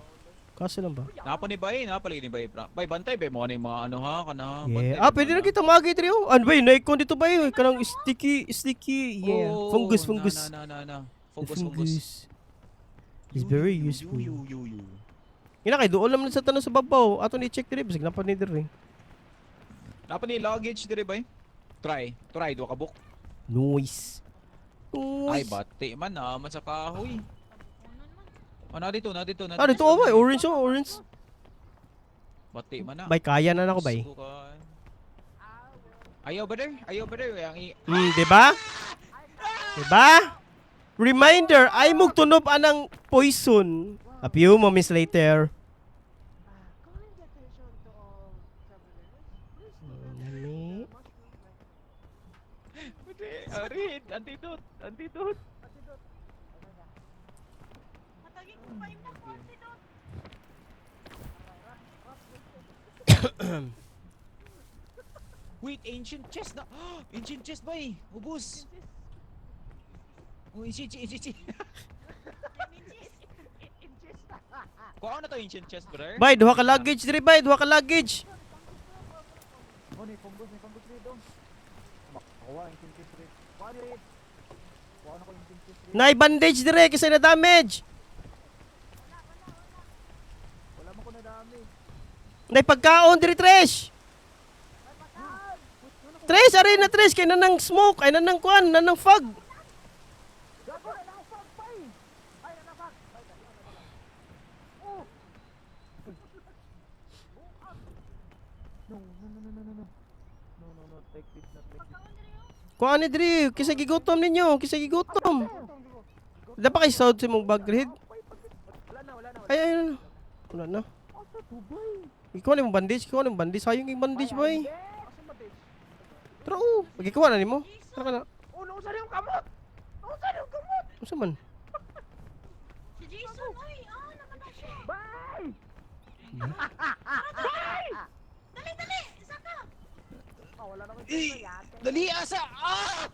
Kaso lang ba? Napa ni Bay, napa lagi ni Bay. Bay bantay bay mo ni mga ano ha kana. Bantay Yeah. Ah, bay pwede mo na na. kita magi diri oh. Ano ba yun? Naikon dito ba yun? Kanang sticky, sticky. Yeah. Oh, Fungus, na, fungus. Na na na na. The Fungus, fungus. Is very useful. Yu, yu, yu, yu. Ina kay doon lang sa tanan sa babaw. Ato ni check diri basig napa ni diri. Napa ni luggage dire bay. Try, try do ka book. Noise. Ay Noise. bati man na man sa kahoy. Oh, na dito, na dito, na Ah, dito oh, bay. Orange oh, orange. Bati man na. Bay kaya na nako bay. Gusto ka. Ayaw ba der? Ayaw ba der? Ang i- Di ba? Di ba? Reminder, ay mong tunob anang poison. A few moments later. Calling the attention to all travelers. Nami. Hindi, arid, antidote, antidote. Matagin ko pa yung nakuha antidote. Wait, ancient chest na. Ancient chest bay. Ubus. Oh, ancient, ancient, ancient. Kuha na to ancient chest, brother. Bay, duha ka luggage diri bay, duha ka luggage. Oh, ni fungus dito. Makuha yung kintis rin. Kuha ni rin. Kuha na ko yung kintis rin. Nay bandage dire kasi na damage. Wala mo ko na dami. Nay pagkaon diri Trish. Trish, ari na Trish kay nanang smoke, ay nanang kuan, nanang fog. Gago, na ang fog pa eh. Ay, na fog. Ay, dali, na fog. Oh! No, no, no, no, no, no, no. No, no, no, take this, not take this. Kuan ni diri kasi gigutom ninyo, kasi gigutom. Dapat kay sound sa imong bag rid. Wala na, wala na. Ay ay ay. Wala na. Asa to, boy? Ikaw na imong bandage, ikaw na imong bandage, sayong yung bandage boy. Asa ba, bitch? Tara oh, magikuha na nimo. Tara ka na. Oh, nausa na yung kamot! Nausa na yung kamot! Unsa man? Si Jason, oy! Ah, nakata siya. Bye! Dali, dali! Isa ka! Ah, wala na ko Eh, dali asa. Ah!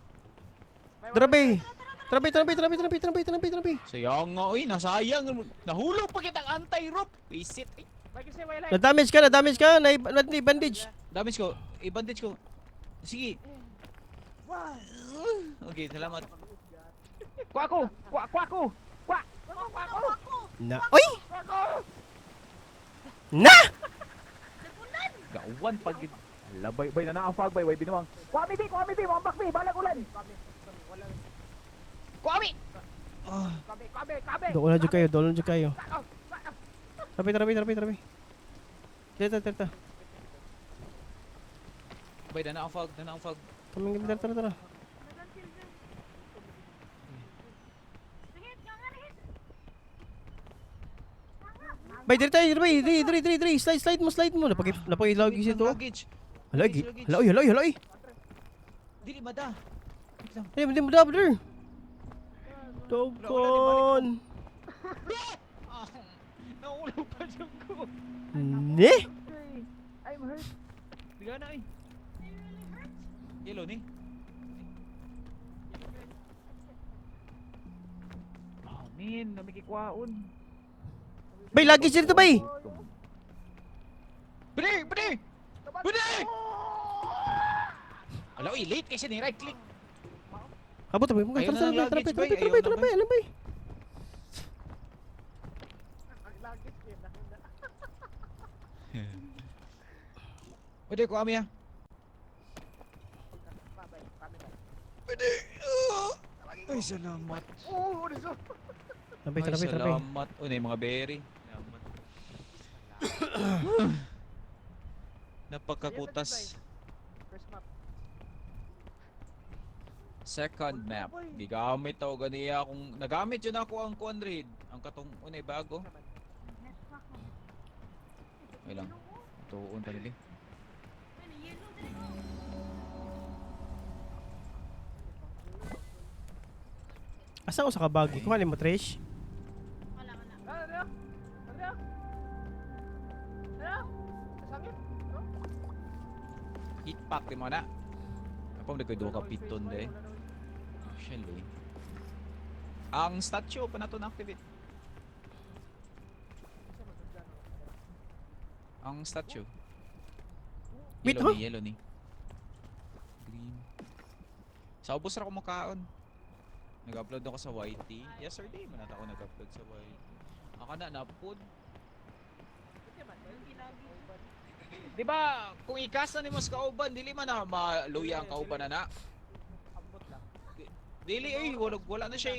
Tara bay. Tara bay, tara bay, tara bay, tara bay, tara bay, tara bay, tara bay. Sayang nga, oy, nasayang. Nahulog pa kitang anti-rope. Visit. Ay, Bay kasi wala. Na-damage ka, na-damage ka, na, na, na bandage. damage ko. I-bandage ko. Sige. Okay, salamat. Kuha ko! Kuha, kuha ko! Kuha! Kuha ko! Ako! Na, oy! Na! Nagunan! Gawan pag Labay, bay na na ang fog, bay, way binuwang. Kuha mi, bi, kuha mi, bi, wambak mi, balag ulan. Kwami! Ah, Kabe, kabe, kabe! Doon na dyan kayo, doon na dyan kayo. Tara bay, tara bay, tara bay, tara bay. Tara, tara, tara. Bay, dana ang fog, dana ang fog. Kami, kami, tara, tara, tara. Nagan silver. Rihit ka nga, rihit! Bay, diri tayo, diri, bay, diri, diri, diri, diri. Slide, slide mo, slide mo. Napag, napag-lagi Wait siya lang, to. luggage. Hala, gi. Hala, oy, hala, oy, hala, oy. Dili mada. Wait lang. Ay, hindi mo dapat, brother. Dogon. Ah, nahulog pa siya ko. Ne? I'm hurt. Biga na eh. Yellow ni. Oh, min, namikikwaon. Bay, lagi siya dito, bay. Brother! Brother! Brother! Ala, oy, late kasi ni right click. Abot, abot. Ayaw Tara, na tara, ng bay, tara, luggage, bay, tara, bay. bay, tara, Ayaw bay, na, tara, bay. bay, ano, bay? Pwede ko ami ah. Pwede. Ay, salamat. Oo, ano Tara, bay, Ay, tara, bay, tara, bay. salamat. Oh, na yung mga berry. Salamat. Napakakutas. First map. Second map. Gigamit ako ganiya kung nagamit yun ako ang kuan raid. Ang katong unay bago. Wait lang. Tuon pa nila. Ano, yellow dali oh. Asa ko sa kabag? Kuha mo, Trish? Wala, wala. Ano? Ano? Ano? Sakit? Heat pack di mo na. Ako nagkaido ka piton de. Actually. Ang statue pa nato na-activate. Ang statue. Wait, Yellow huh? ni, yellow ni. Green. Sa ubos ra ko makaon. Nag-upload ako sa YT. Yesterday man ata ako nag-upload sa YT. Ako na napud. Di ba kung ikas na nimo sa kauban dili man na maluya ang kauban na na. Dili ay wala wala na siya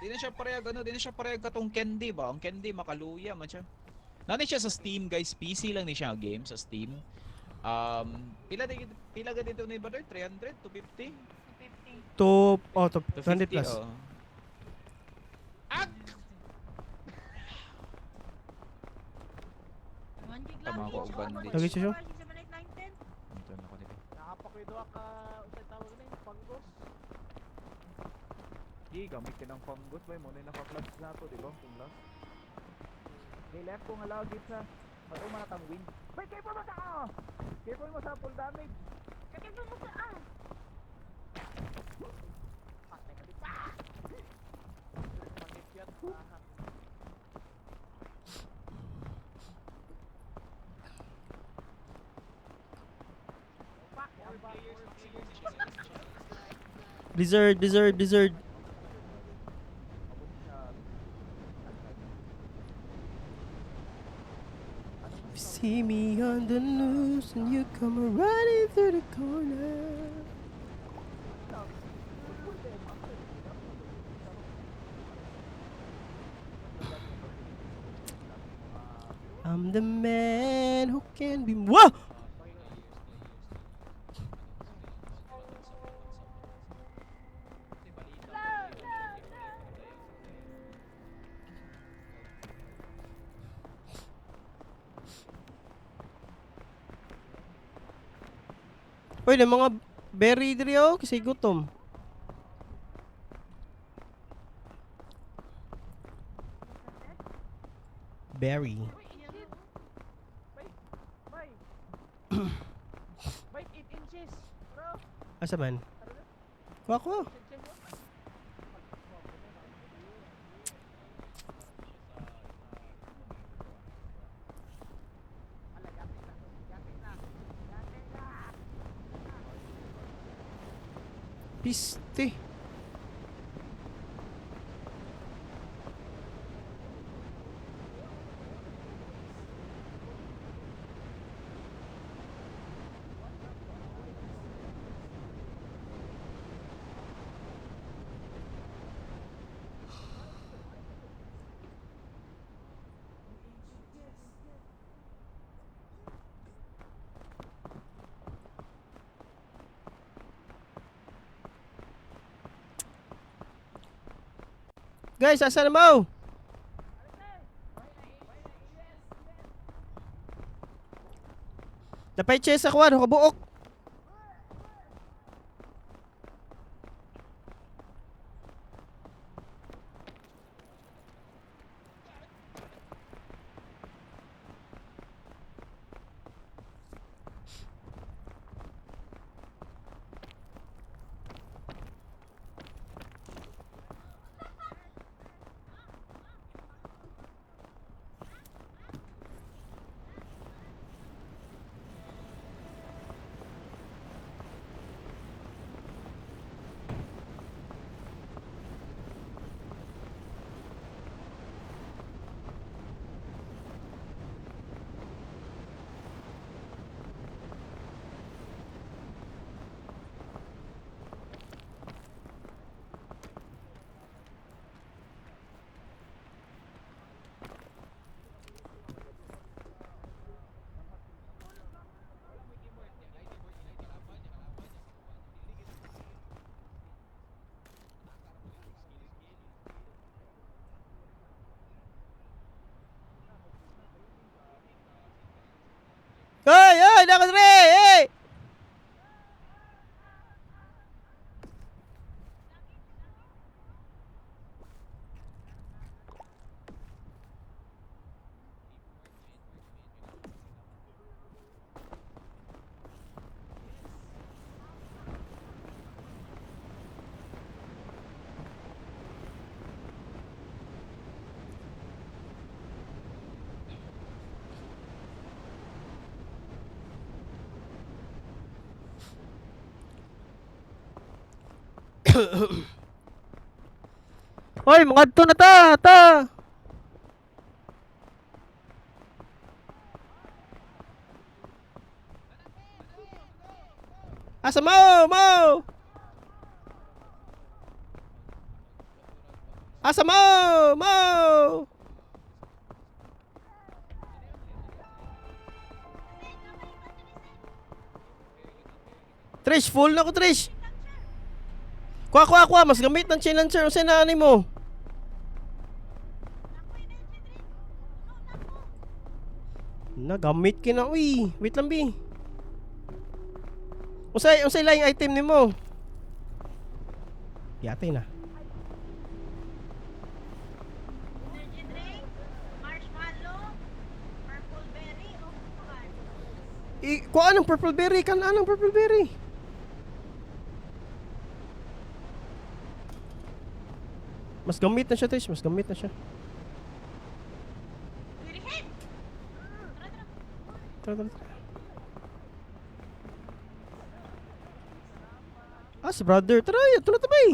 di na siya parehag ano, di na siya parehag katong candy ba? Ang candy makaluya man siya. Nani siya sa Steam guys, PC lang ni siya game sa Steam. Pila di pila ga dito ni brother? 300, 250? 250. To, oh, to 200 250, plus. oh. Ag! 1 gig Tama lang. ko, uban din. Lagi siya, siya. 6, 7, 8, 9, 10. Ito na ko dito. Nakapakido ka unsay tawag ni fungus. Di, gamit ka ng fungus bay mo na naka-clutch na to, di ba? Kung last. Kay left ko nga lagi sa patuma na tang win. Bay kay mo sa ah! Kay mo sa full damage. Kakit mo sa ah. Patay ka di pa. Pangit yan. Blizzard, Blizzard, Blizzard. If you see me on the news and you come running through the corner. I'm the man who can be. Whoa! Uy, na mga berry diri oh, kasi gutom. Berry. Bay. Bay 8 inches. Bro. Asa man? Kuha ko. Piste. Guys, asa na mo? Napay chest ako ano kabuok. na ako dre! Hey! Hoy, mga na ta, ta. Asa mo, mo? Asa mo, mo? Trish, full na ko, Trish. Kuha, kuha, kuha. Mas gamit ng chain lancer. Unsa na ani mo? Nagamit ka na, uy. Wait lang, bi. Unsay, unsay laing item nimo? Yatay na. Energy drink, marshmallow, purple berry, o kuan. I, kuha ng purple berry. Kan anong purple berry? Mas gamit na siya, Trish. Mas gamit na siya. Birhin! Tara, tara. Tara, tara, tara. Ah, si brother. Tara, ito na tabay.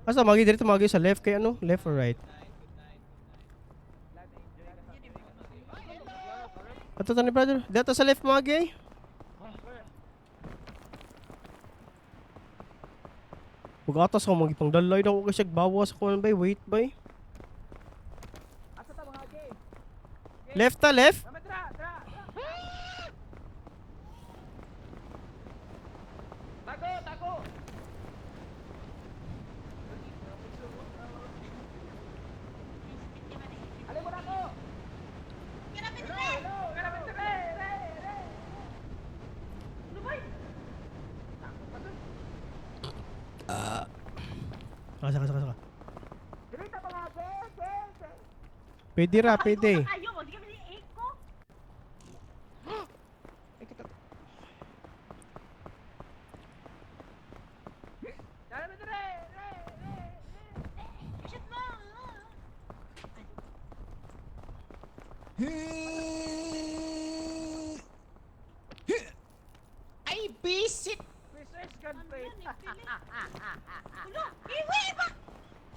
Asa, magi dito, magi sa left kay ano? Left or right? Ato tani brother. Dito sa left magi. Eh. Pag-atas ako magipangdalay na ako kasi bawas ako ano bay, wait bay. Asa ta mga gay? Left ta, left. Mama, tra, tra. Tago, tago. Alin mo na ako. Grabe na! Hello, grabe re, re, re. Saka, saka, saka, saka. Dito mga gay, gay, gay. Pwede ra, pwede. Ayaw, wag kami ni Eko. Grabe re, re, re. Shoot mo! Ay, bisit! Research gun play. Ulo! Iwi ba?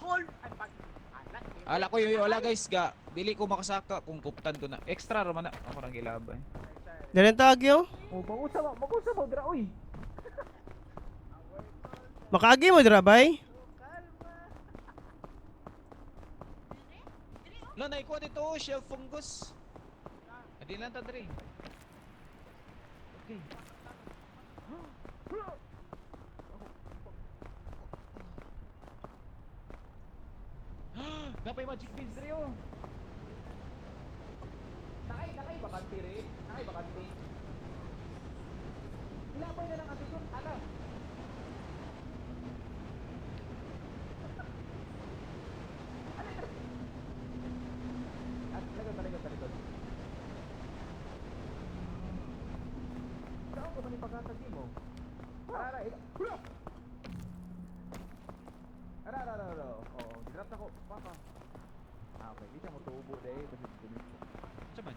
Hold. Ay, pag. Anak, eh. Ala ko yun, wala guys ga. Dili ko makasaka kung kuptan ko na. Extra raman na. Ako rang gilabay. Dali tagyo. Oh, mag-usa mo, mag-usa mo, dira, uy. Makaagi mo dira bay. Lo, naikuha dito, oh, shell fungus. Hindi lang ta dre. Okay. Napay magic beans dre oh. Nakay, nakay, bakante re. Nakay, bakante. Ilabay na lang ang doon, ala. At talikod, talikod, talikod. Saan ko man ipagkatagi mo? Ara, ara, ila. Hula! Ara, ara, ara, ara. Oo, gidrap na ko. Papa. Ah, okay. Di siya mo tubo dahil. Basta gumit. Sa man?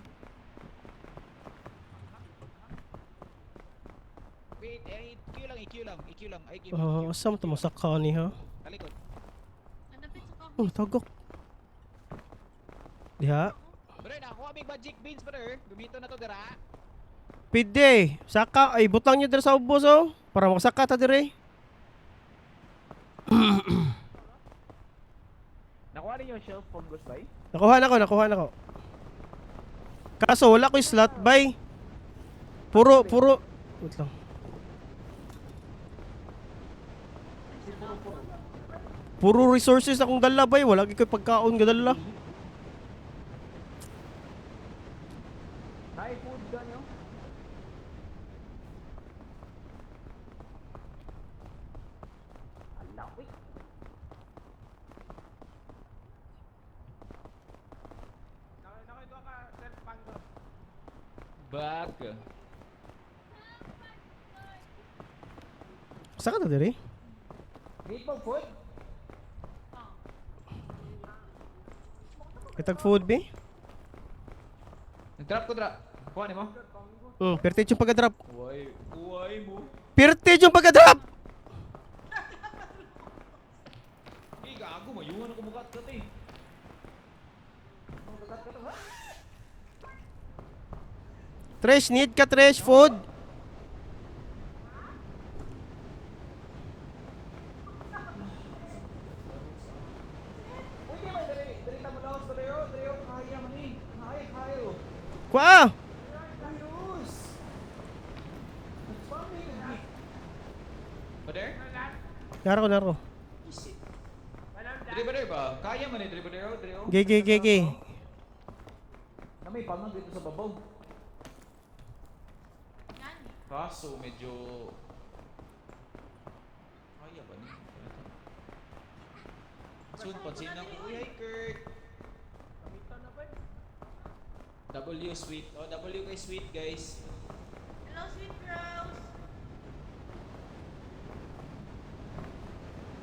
Wait, eh, EQ lang, EQ lang, EQ lang. Ay, EQ, Oh, EQ. asa mo tumasaka ni ha? Talikod. Ang dapit sa kahoy. Oh, tagak. Diha. Bro, nakakuha may magic beans, brother. Gumito na to, dira. Pwede. Saka ay butang niyo dira sa ubos oh para makasaka ta dire. Nakuha rin yung shelf fungus bay? Nakuha na ko, nakuha na ko. Kaso wala ko yung slot bay. Puro puro Wait lang. Puro resources akong dala bay, wala gyud ko'y pagkaon gadala. Back. Sa ka to diri? Need mo food? Kitag food be? Nag-drop ko dra. Kuha nimo. Pertage yung pagka-drop. Uy, uy mo. Pertage yung pagka-drop! Eh, gago, mayuhan ako mukat ka eh. Trash, need ka trash food. Pwede ba dali, dali ta mo laos dali oh, dali oh, kaya man eh. Kaya, kaya oh. Kuha! Ayos! Bader? Naro, naro. Dali bader ba? Kaya man eh, dali bader oh, dali oh. Gay, gay, gay, gay. Na may pangag dito sa babaw. Nani? Kaso medyo kaya ba ni? Soon pansin na ko. Uy, hi Kurt. W sweet. Oh, W kay sweet guys. Hello, sweet girls!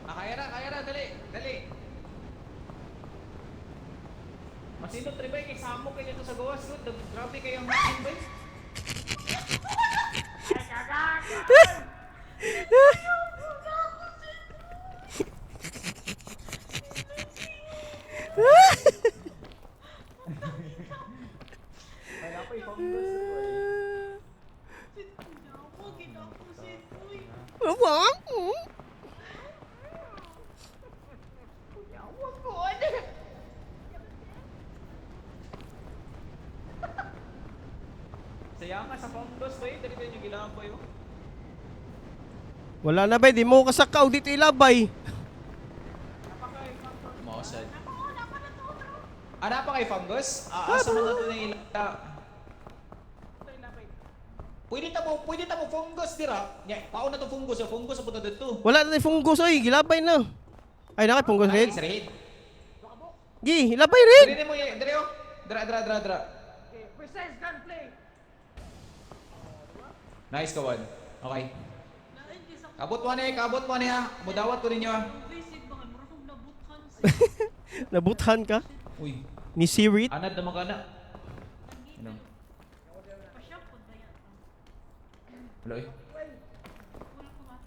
Ah, kaya na, dali, dali. Masindot rin ba kay Samo kayo dito sa gawas, good. Grabe kayo ang hangin ba? Ay, napoy fungus ko eh. Sweet ko, ginawa ko, sweet uy. Saya ka sa fungus ba eh? Dali ba yung gilabay oh? Wala na bay, di mo kasakaw dito ilabay. Mausad. Ako, napa na to, bro. Ah, napa kay fungus? Ah, asa man nato na ila. Pwede ta mo fungus dira. Nya, paon na to fungus, oh. Fungus sa punta dito. Wala na tayo fungus oy, gilabay na. Ay, naka fungus Ay, red. sa red. Gi, ilabay red. Dili mo dili oh. Dra dra dra dra. Okay, precise gunplay. Nice kawan. Okay. Lain, di sa Kabot mo ni ha. Mudawat ko ninyo ha. Visit ba kay mura kong nabuthan sa Nabuthan ka Uy, ni Sirit. anad naman ka na. Ano? Pasya po ba yan? Hello eh. Wala ko nga.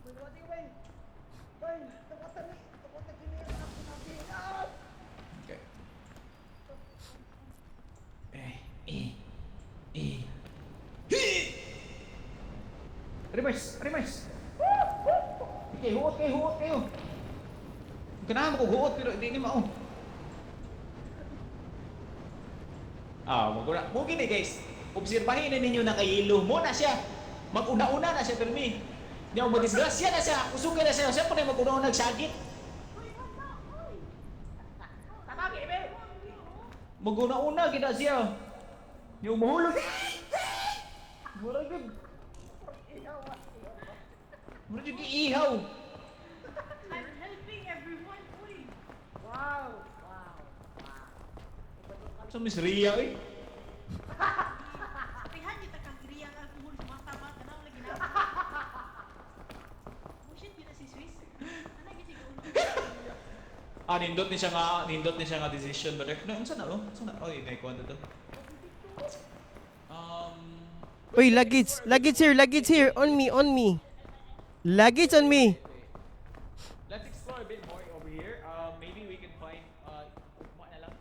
Okay. Eh, eh, eh. Hi! Reverse, reverse. Okay, huot kayo, huot kayo. Ganahan mo ko huot pero hindi ni mao. Ah, magura. Mo gini guys. Obserbahin na ninyo na kay Ilo. Mo na siya. Maguna-una na siya permi. Di ako madisgrasya na siya. Kusog na siya. Siya pa na maguna-una nagsagit. Maguna-una gid na siya. Yung mahulog. Mura gud. Mura jud ihaw. I'm helping everyone, uy. Sa Miss Ria eh. Sabihan kita kang riyang alkohol sa mga tama, tanaw lagi na. Oh shit, yun na si Swiss. Ano gyud siguro? Ah, nindot ni siya nga decision but no, unsa na oh? Unsa na? Oy, nay kuan dito. Uy, luggage, luggage here, luggage here. On me, on me. Luggage on me. Let's explore a bit more over here. Maybe we can find ugma na lang.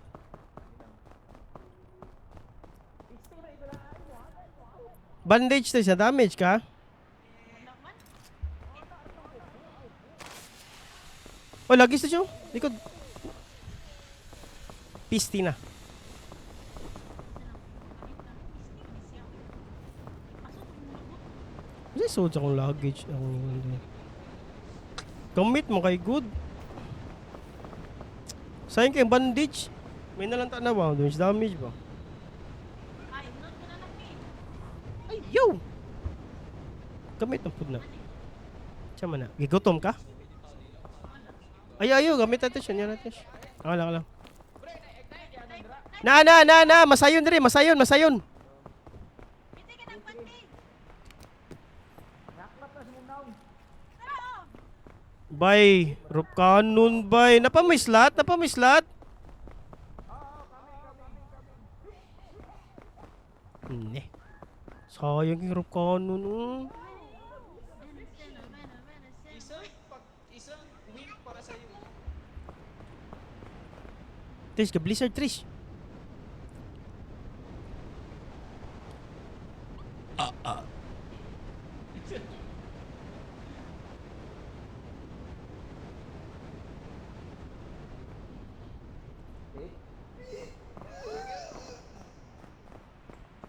Bandage to siya, damage ka? Wala man. Oh, luggage to siya. Likod. Pisti na. Kasi suod sa akong luggage. Akong Gamit mo kay good. Sayang kayong bandage. May nalanta na ba? Damage damage ba? Ay, not ko na lang eh. Ay, yo! Gamit ang food na. Siya man na. Gigutom ka? Ay, ayo, gamit natin siya. Yan natin siya. Ako lang, ako lang. Na, na, na, na. Masayon diri, masayon, masayon. Hindi ka ng panty. Naklap na si mong naong. Tara, oh. Bay, rop kanon, bay. Napamislat, napamislat. Ne. Sayang yung rop kanon. Oh. Isang pag isang wing para sa iyo. Trish, ka Blizzard, Trish.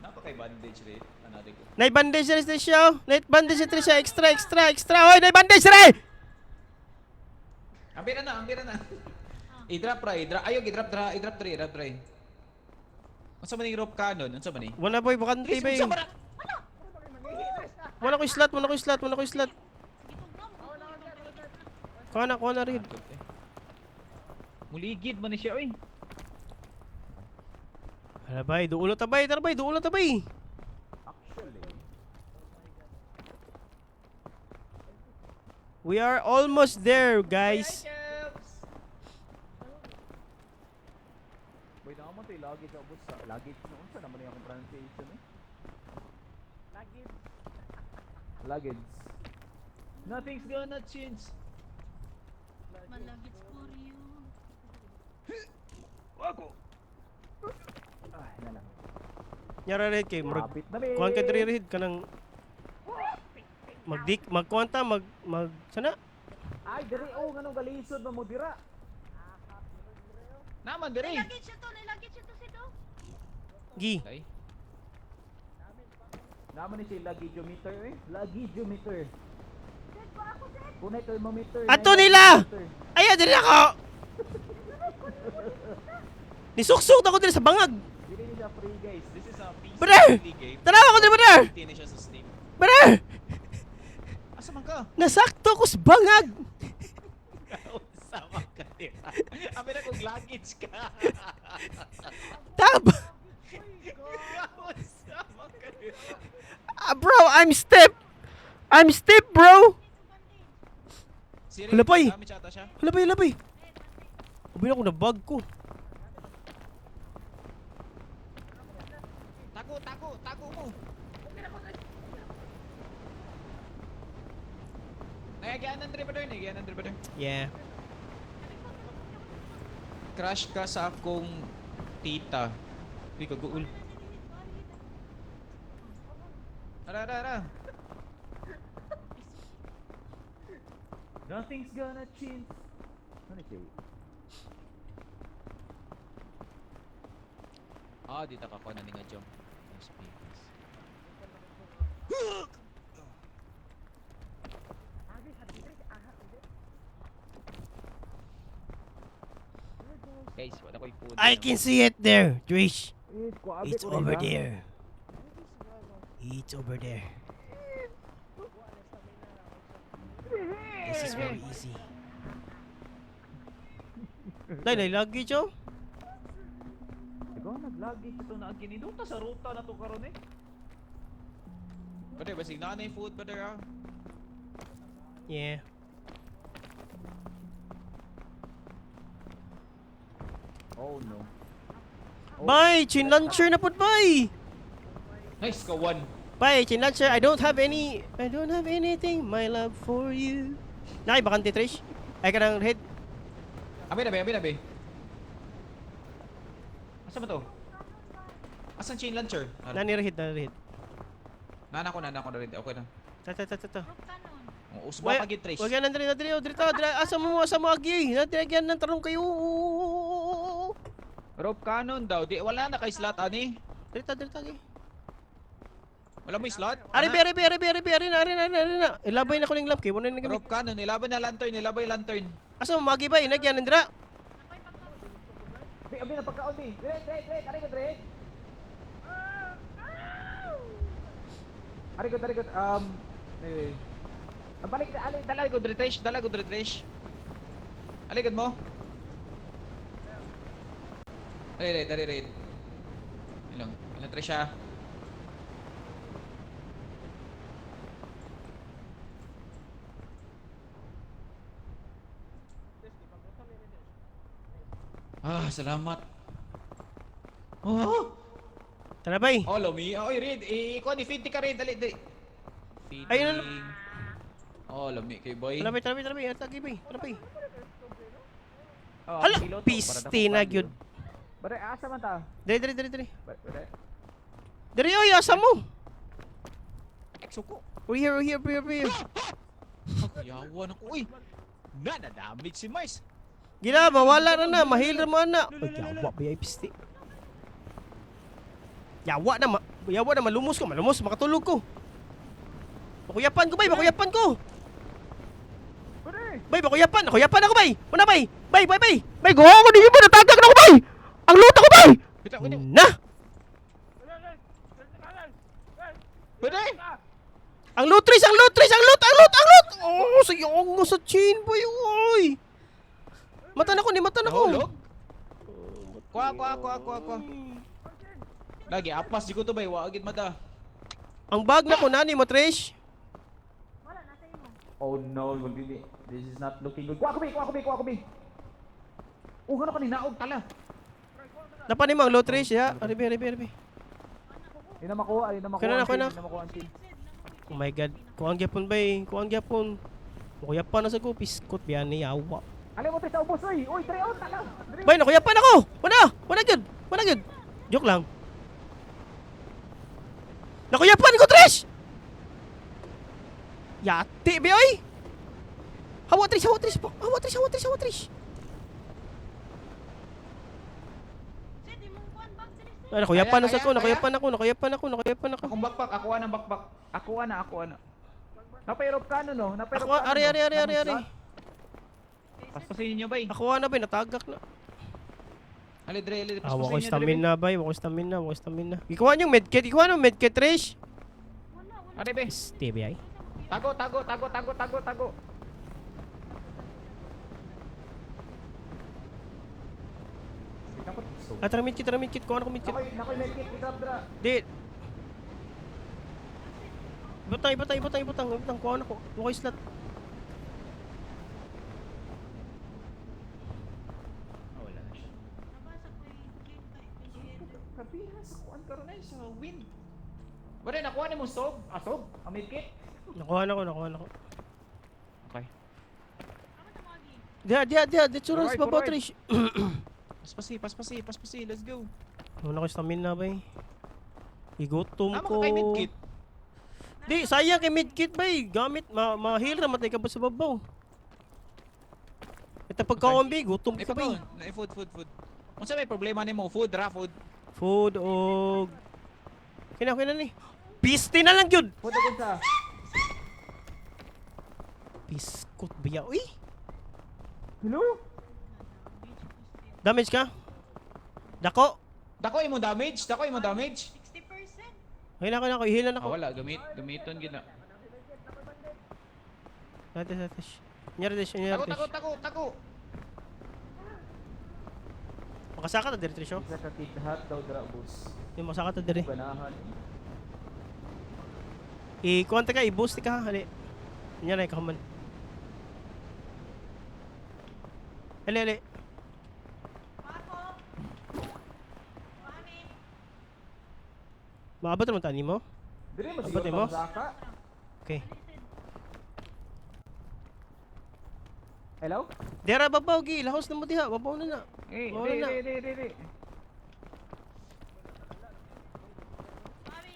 Napakay bandage rin. Ano ko? Nay bandage na rin siya. Oh. Nay bandage na rin siya. Extra, extra, extra. Hoy, nay bandage rin! Ambira na, ambira na. I-drop ra, i-drop. Ayaw, i-drop dra, i-drop dre, i-drop dre. Unsa man yung rope cannon? Unsa man ni? Wala boy, bakante bay. Unsa man na? Wala ko slot, wala ko slot, wala ko slot. Kuha na, kuha na rin. Muligid man ni siya oy. Hala bay, duulo tabay, tara bay, duulo tabay. Actually, We are almost there, guys. boy, naman to luggage sa ubos sa luggage no unsa naman yung akong pronunciation eh. Luggage. Luggage. Nothing's gonna change. Malagits for you. Wako. Ay, na lang. Nyara red kay murag. Kapit na rin. Kuhan ka diri red kanang magdik magkuhan ta mag mag sana Ay, diri oh, nganong galisod man mo dira. Naman dere. Nilagit siya to, nilagit siya to si do. gi Ay. Naman ni siya luggageometer eh. Luggageometer. Dead ba ako, dead? Kunay thermometer. Ato nay nila! thermometer. Ay, diri ako. Nisuksok na ko diri sa bangag. Dili ni siya free guys. This is a PC Brother! only game. Tanaw ako diri, brother. Hindi na siya sa Steam. Brother, Asa man ka? nasakto ko sa bangag. Sama ka dira. Abi na kung luggage ka. Tab. Sama ka dira. Ah, bro, I'm step. I'm step, bro. Si Hala, pay. Dami chata siya. Labay, labay. Abi na ko na bag ko. Tago, tago, tago mo. Nagagaanan dre brother, nagagaanan dre brother. Yeah. Crush ka sa akong tita. Uy, kaguol. Ara, ara, ara. Nothing's gonna change. Ano siya? Ah, dito ka ko na nga jump. Nice penis. Guys, wala ko'y food. I can see it there, Trish. Eh, kuwabe It's ko rin, over ah. there. It's over there. This is very easy. Day, day, lagi, Chow. Ikaw nag-luggage. Ito na ang Doon ta sa ruta na to karon eh. Brother, basig na na yung food, brother ah. Yeah. Oh no. Oh. Bye, chin launcher na pud bye. Nice ka one. Bye, chin launcher. I don't have any I don't have anything, my love for you. Nay, bakante Trish. Ay kanang head. Abi na be, abi na be. Asa ba to? Asan chain launcher? Ara. Nani head, nani head. Nana ko, nana ko na rin. Okay na. Ta ta ta ta. ta. Rope cannon. Oh, Usba pa gid Trish. Wag yan, Andre, Andre, oh, dito, dito. Asa mo, agi? Andre, yan, nang tarong kayo. Rope cannon daw. Di wala na kay slot ani. Dito, dito, agi. Wala mo yung slot? Ari, be, ari, be, ari, be, ari, be, ari na, ari na, ari na, ari na. Ilabay na ko ning lamp kay wala na gamit. Rope cannon, nilabay na lantern, nilabay lantern. Asa mo, magi ba? Inagyan, Andra. Bi, abi na pagkaon bi. Dre, dre, dre, ari ko dre. Ari ko, ari ko. Anyway. Ah, Balik, ali, Dala ko dre Trish, dala ko dre Trish. Aligad mo. Dali, dali, dali, dali. Ilang, ilang tres siya. Ah, salamat. Oh! Tara bay. Oh, lumi. Oy, Red. Eh, ikaw ni feed ka rin. Dali, dali. Feeding. Ayun, ano? Oh, lami kay boy. Tara bay, tara bay, tara bay. Atagi bay. Tara bay. Oh, Hala, ang kilo to, para piste dako na value. gyud. Bare, asa man ta? Dali, dali, dali, dali. Bare, bare. Dali oy, asa mo? Suko. We're here, we're here, we're here, we're here. Yawan ako. Uy. Na, na-damage si Mars. Gila, mawala na na. Mahil na mo na. Uy, yawa ba yung piste? Yawa na, yawa na, malumos ko, malumos, makatulog ko. Makuyapan ko, bay, makuyapan ko. Bare! Bay, makuyapan, nakuyapan ako, bay. Una, bay. Bay, bay, bay. Bay, guha ko, di mo, natagak na ako, bay. Ang luta ko, bay. Bitaw, bitaw. Na! Pwede! Ang loot, Tris, ang loot, Tris, ang loot, ang loot, ang loot! Oh, sa yung sa chain, boy, oy. Mata na ko, ni mata na ko. Nahulog? Kuha, kuha, kuha, kuha, kuha. Lagi, apas di ko to bay. Waagid mata. Ang bag na ko, nani mo, Trish. Wala, nasa imo. Oh no, magdili. This is not looking good. Kuha ko, bi, kuha ko, bi, kuha ko, bi. Oh, gano ka ni naog tala. Napanin mo ang loot, Trish, ya. Aribi, aribi, aribi. Hindi na makuha, hindi na makuha. Kaya na, ang kaya team, na. Hindi na makuha ang team. Oh my God. Kuang gyapon ba eh. Kuang gyapon. Makuyapan na sa ko. Piskot biyan ni yawa. Alay mo, Tris, ubos, oy. Oy, try out, tala. Dali. Bay, nakuyapan ako! Wala! Wala gyud! Wala gyud! Joke lang. Nakuyapan ko, Trish! Yati, be, oy! Hawa, Trish! Hawa, Trish! Hawa, Trish! Hawa, Trish! Hawa, Trish! Sid, imong kuan bag diri, Sid. Ay, nakuyapan na sa Kaya, ko. kaya, Nakuyapan ako. Nakuyapan ako. Nakuyapan ako. Akong backpack. Ako ng backpack. Ako na, ako na. Napairop ka no, no? Napairop Ako, ka ari, no? ari, ari, ari, ari. Paspasin niyo bay. Ako na, bay. Natagak na. Ali, dre, ali. Ah, wako Paspasin niyo, dre. stamina, bay. Wako stamina. Wako stamina. Ikuha niyong medkit. Ikuha niyong medkit, Trish. Wala, wala. Ari, be. Este, bay. Tago, tago, tago, tago, tago, tago. Ah, tara medkit, tara medkit. Kuha na ko medkit. Nakoy, nakoy medkit, i-drop dra. Di. Ibutang, ibutang, ibutang, ibutang, ibutang. Kuha na ko. Okay, slot. Ah, wala na siya. Nabasa ko yung clean kay PGL. Kabihan sa kuan karon ay sa wind. Wala nakuha ni mo sob. Ah, sob, ang medkit. Nakuha na ko, nakuha na ko. Okay. Amo ta magi. Diha, diha, diha. Dito rin sa Alright, babaw, alright. Trish. Paspasi, paspasi, paspasi. Let's go. Wala ko stamina, bay. Igutom Tama ko. ka kay medkit. Di, sayang kay medkit, bay. Gamit, ma-heal ra, matay ka ba sa babaw. Ito pagkaon, bay. Gutom Ay ka, bay. pagkaon. Ay food, food, food. Unsa may problema nimo? Food ra, food. Food og... Kina, kina ni. Piste na lang, yun! Food agad sa. Piskot, biya. Uy! Hello? Damage ka? Dako! Dako imo damage, dako imo damage. 60%. Okay na, okay na ako. I-heal na Ah, ako. wala, gamit, gamiton gid na. Dati, dati. Nyari, Trish. Nyari, Tago, Trish. tago, tago, tago. Makasaka ta diri, Trish, oh. Isa ka kid hat daw dra, boss. Yung masaka ta diri. Ganahan. I-kuhan ta ka, i-boost ka, hali. Nyari, ka man. Hali, hali. Pako. Mami. Maabot naman tani mo? Dili mo Abot siguro mo? Saka. Okay. Hello? Dira babaw gi, lahos na mo diha, babaw na na. Eh, Wala di, na. di, di, di, di. Mami.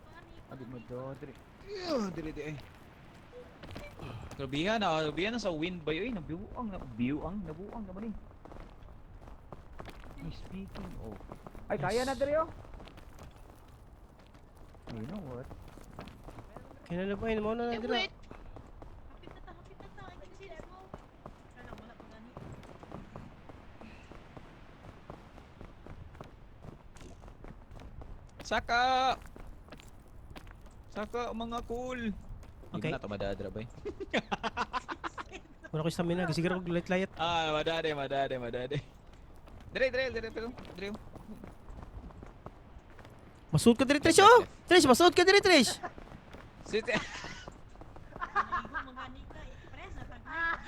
Mami. Abi mo do, dili. Ew, dili di ay. Grabihan na, grabihan na sa wind ba yun? Nabiuang, nabiuang, nabuang naman eh. Ay, speaking of. Ay, kaya na diri oh. You know what? Kaya na ba, mo na na dira. Hapit na ta, hapit na ta. Ay, kinis mo. Wala, wala pa gani. Saka! Saka mga cool! Hindi Okay. mo na ito madadra ba eh? Wala ko stamina, gisiguro ko layat-layat. Ah, madade, madade, madade. Dire, dire, dire, dire, dire. Masuod ka diri, Trish, oh! Trish, masuod ka diri, Trish! Sit. Naigo mga ni ka. Press na tag.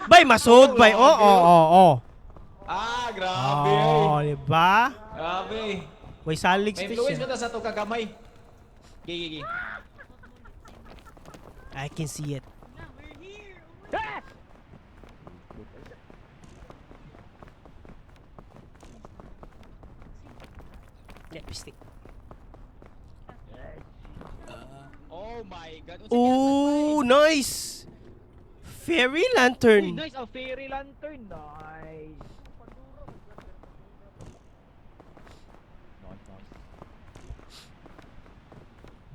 Bay, masuod, bay! Oo, oo, oo. Ah, grabe. Oh, di ba? Grabe. May salig si May Trish. influence Eh. ba ta sa to kagamay? Gi, gi, gi. I can see it. Na, we're here. Oh my God. Lipstick. Oh my God. Unsa Oh, nice! Fairy Uy, lantern. nice! A fairy lantern! Nice! Nice, nice.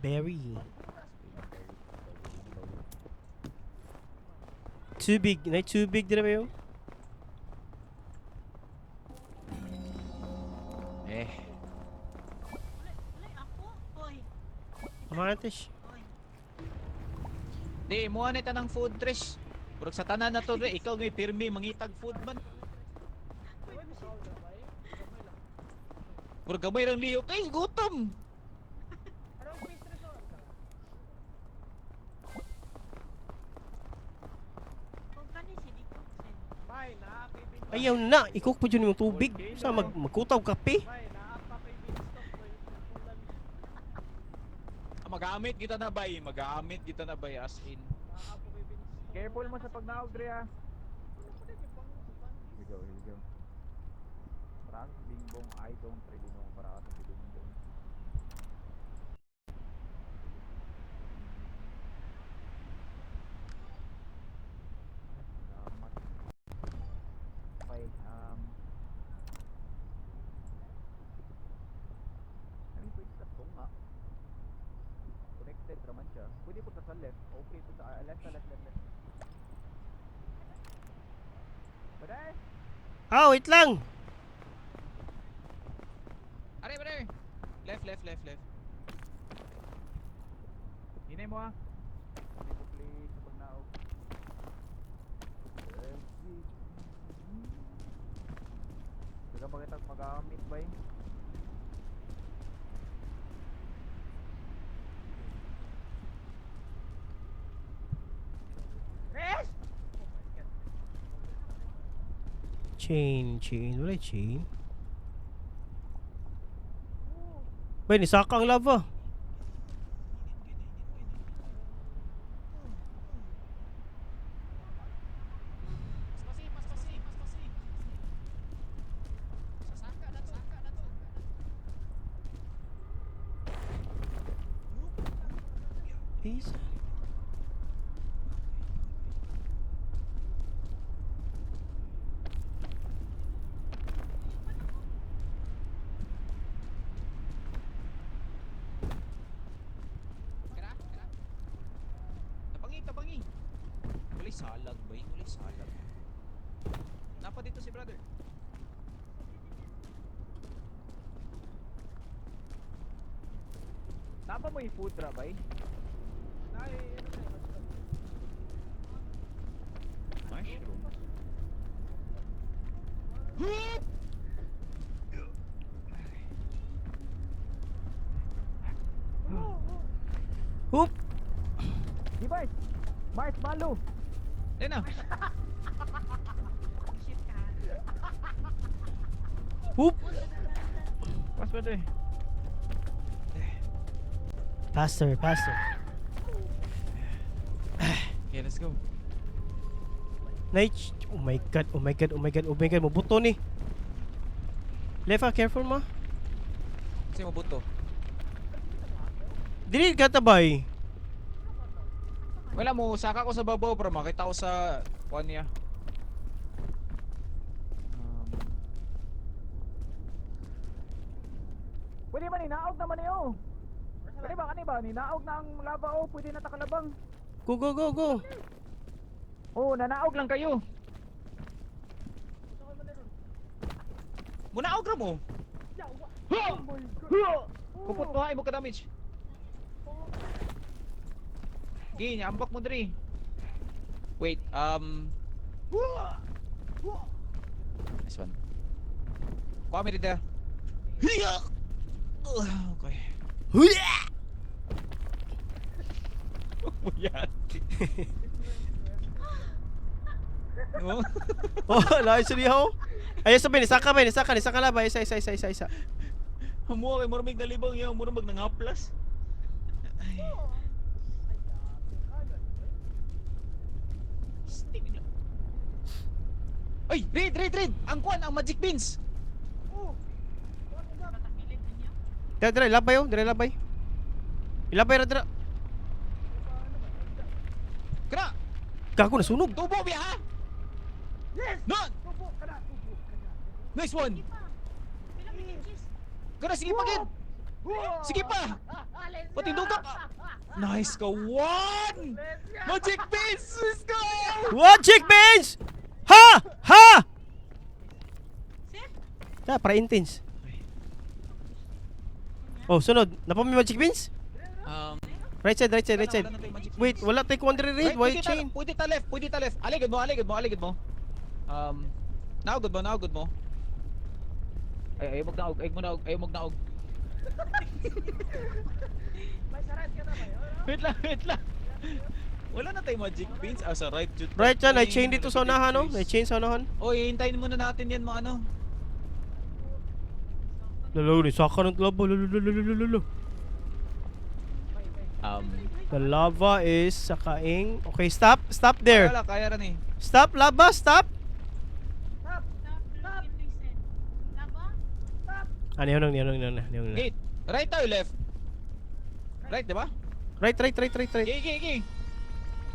Berry. Too big. Na too big dire ba yun? Eh. Wala, ako. Oy. Tama na, Trish. Oy. Di, muha na tanang food, Trish. Murag sa tanan na to, Dre. Ikaw ngay pirmi, mangitag food man. Murag gamay rang liyo. Kay, gutom! Kung kani si Nico. Ayaw na. Ikok pa dyan yung tubig. Sa magkutaw kape. Ah, magamit kita na bay. Magamit kita na bay as in. Careful mo sa pagnaog, Dre, ah. Here we go, here we go. Para sa bingbong, I don't really know para sa bingbong. Salamat. Okay, I mean, pwede sa tunga. Connected raman siya. Pwede po sa left. Okay po sa left, left, left, left. Pwede? Ah, wait lang. Are, are! Left, left, left, left. Hinay mo ah. Hinay mo please sa pagnaog. Daga pa kitang magamit ba eh? Chain, chain. Wala yung chain. Bay, nisaka ang lava. Paspasi, paspasi, paspasi. Sasaka na to, sasaka na to. Please. Kara, kara. Tabangi, tabangi. Walay salag bay, walay salag. Napa dito si brother. Napa mo yung food ra ba eh? Mushroom. Hoop! Di ba? Mars Malo! Ayun na. Shit ka. Hoop! Mas brother. Faster, faster. Okay, let's go. Night. Oh my God, oh my God, oh my God, oh my God. Mabuto ni. Left, ah, careful ma. Kasi mabuto. Dili ka tabay. Wala mo, saka ko sa babaw para makita ko sa kuan niya. Pwede ba ninaog naman niyo? Pwede ba kani ba? Ninaog na ang lava oh, pwede na takalabang. Go, go, go, go. Oh, nanaog lang kayo. Munaog ra mo. Kupot mo ay mo ka damage. Gi, ambak mo diri. Wait, Nice one. Kuha mi dito. Hiya! Okay. Huya! Puyat. No? Oh, lahi sa lihaw. Ay, sabi ni saka ba ni saka ni saka laba isa isa isa isa isa. Hamuha kay murag nalibang yaw, murag nangaplas. Ay. Stick lang. Ay, read, read, read. Ang kwan, ang magic beans. Patakilid ninyo. Dira dira labay oh, dira labay. Ilabay ra dira. Kana, Gago nasunog. tubo biya ha. Yes. Non. Nice one. Sige pa. Pila may cheese. Kana sige pa gid. Sige pa. Patinduga pa. Nice ka one. Magic beans, let's go. What chick beans? Ha! Ha! Sir? Ta, para intense. Oh, sunod. Napa may magic beans? Right side, right side, right side. Wala na tayo magic Wait, beans. wala tayo kuwan diri Right, raid. Why pwede ta- chain? Pwede ta left, pwede ta left. Aligid mo, aligid mo, aligid mo. Naugod mo, naugod mo. Ay, ayaw magnaog, ayaw magnaog, ayaw magnaog. Wait lang, wait lang. Wala na tayo magic beans. Ah, sa right jud. Right yan, ay chain dito sa unahan, no? May chain sa unahan. Oy, hintayin muna natin yan mga ano. Lalo, ni saka ng lava. Lalo, lalo, lalo, lalo. The lava is sa kaing. Okay, stop. Stop there. Wala, kaya rin eh. Stop, lava, stop. Stop, look and listen. Laba? Ah, niyo nang, niyo nang, niyo nang, niyo nang. Gate. Right tayo, left. Right, di ba? Right, right, right, right, right. Gay, gay, gay.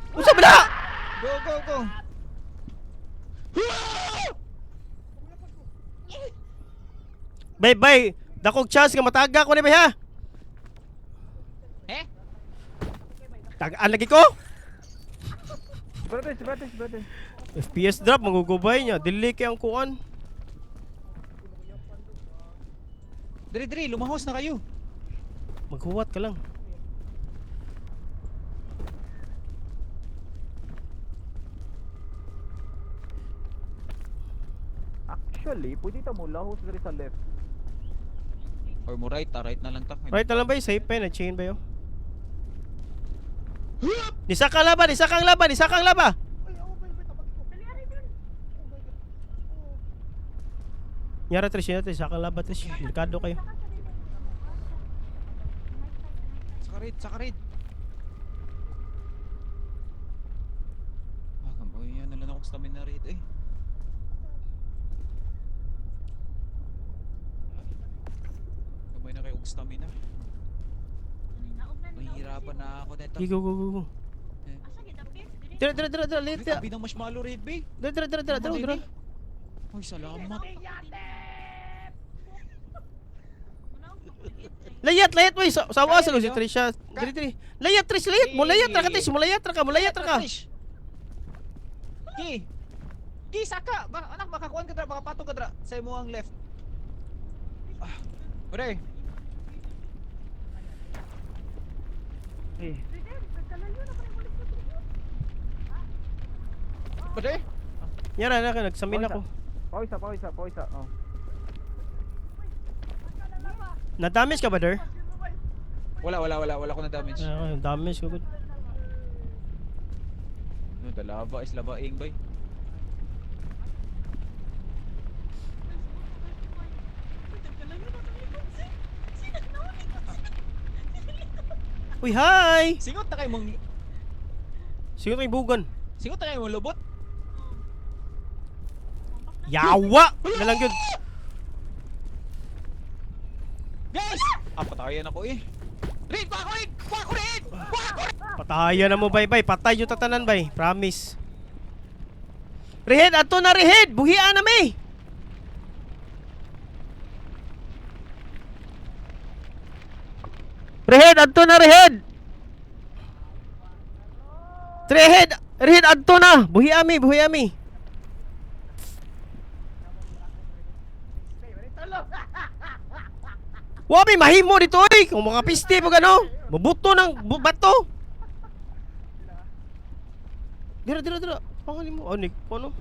Unsa ba na? Go, go, go. Bay, bay. Dakog chance nga mataga ko ni bay ha. Eh? Tagaan lagi ko. Brother, brother, brother. FPS drop magugubay niya. Dili kay ang kuan. Dre, dre, lumahos na kayo. Maghuwat ka lang. Actually, pwede ta mo lahos diri sa left. Or mo right, ta, right na lang ta. Right na lang bay, safe pa yun. Chain ba yun? Nisaka laba, nisaka ang laba, nisaka ang laba. Nyara Trish, nyara Trish, saka ang laba Trish. Delikado kayo. Saka right, saka right. Ah, kamboy yan. Nalan akong stamina rito eh. Kamay na kayo og stamina. Mahihirapan na ako dito. Go, go, go, go. Asa gid apir? Diri. Dira, dira, dira, dira, Ay, dira, tabi ng marshmallow red bay. dira, dira, dira, dira, dira, dira. Uy, salamat. Layat, layat, wey. Sawa sa Kaya si ninyo? Trisha. Diri, diri. Layat, Trish, layat. Mulayat ra ka, Trish. Mulayat ra ka, mulayat ra ka. Trish. Gi. Gi, saka. Ba, anak, makakuan ka dra, makapatong ka dra. Sa imo ang left. Ah, pre. Eh, Pre. Nyara na ka, nagsamin ako. Pausa, pausa, pausa. Oh. Na-damage ka ba, Der? Wala, wala, wala. Wala ko na damage. Ah, damage ko. Good. No, the lava is lavaing, boy. Uy, hi! Singot na kayo mong Siguro kay bugan. Singot na kayo mong lobot. Yawa! Nalang yun. Guys! Ah, patayan ako eh. Read, pa ako, read! Pa ako, read! Pa ako, read! Patayan na mo, bay, bay. Patay yung tatanan, bay. Promise. Rehead, ato na, rehead! Buhian na, may! Rehead, ato na, rehead! Rehead! Rehead, ato na! Buhian mi, buhian mi. Wabi, mahimo dito eh! Kung mga piste pag ano, mabuto ng bato. Dira, dira, dira. Tapangan mo. Oh, Nick, ano?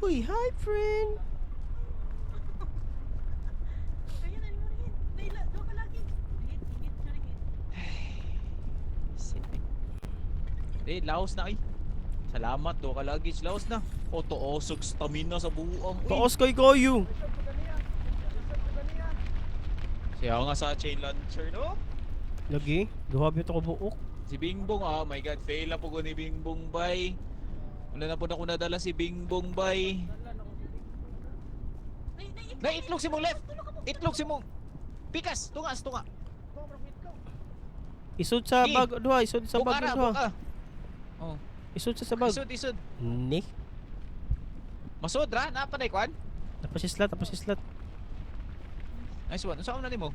Uy, hi friend. Ayun, ano mo rin. Naila, doon ka lagi. Hit, hit, sorry, hit. Shit. Eh, laos na ay. Salamat do ka luggage, laos na. O tuosog stamina sa buong. Uy. Taos kay kayo. Siya nga sa chain launcher, no? Lagi, duha ba ito buok? Si Bingbong, oh my god, fail na po ko ni Bingbong bay. Wala na po na ko nadala si Bingbong bay. Nay, nay, Na itlog si mong left. Itlog si mong pikas, tungas, tunga. Isod sa Gi. bag duha, isod sa bag Bukara, duha. buka. Oh, Isod sa bag. Isod, isod. Ni. Masod ra, napa na ikwan. Tapos islat, tapos islat. Nice one. Unsa na nimo?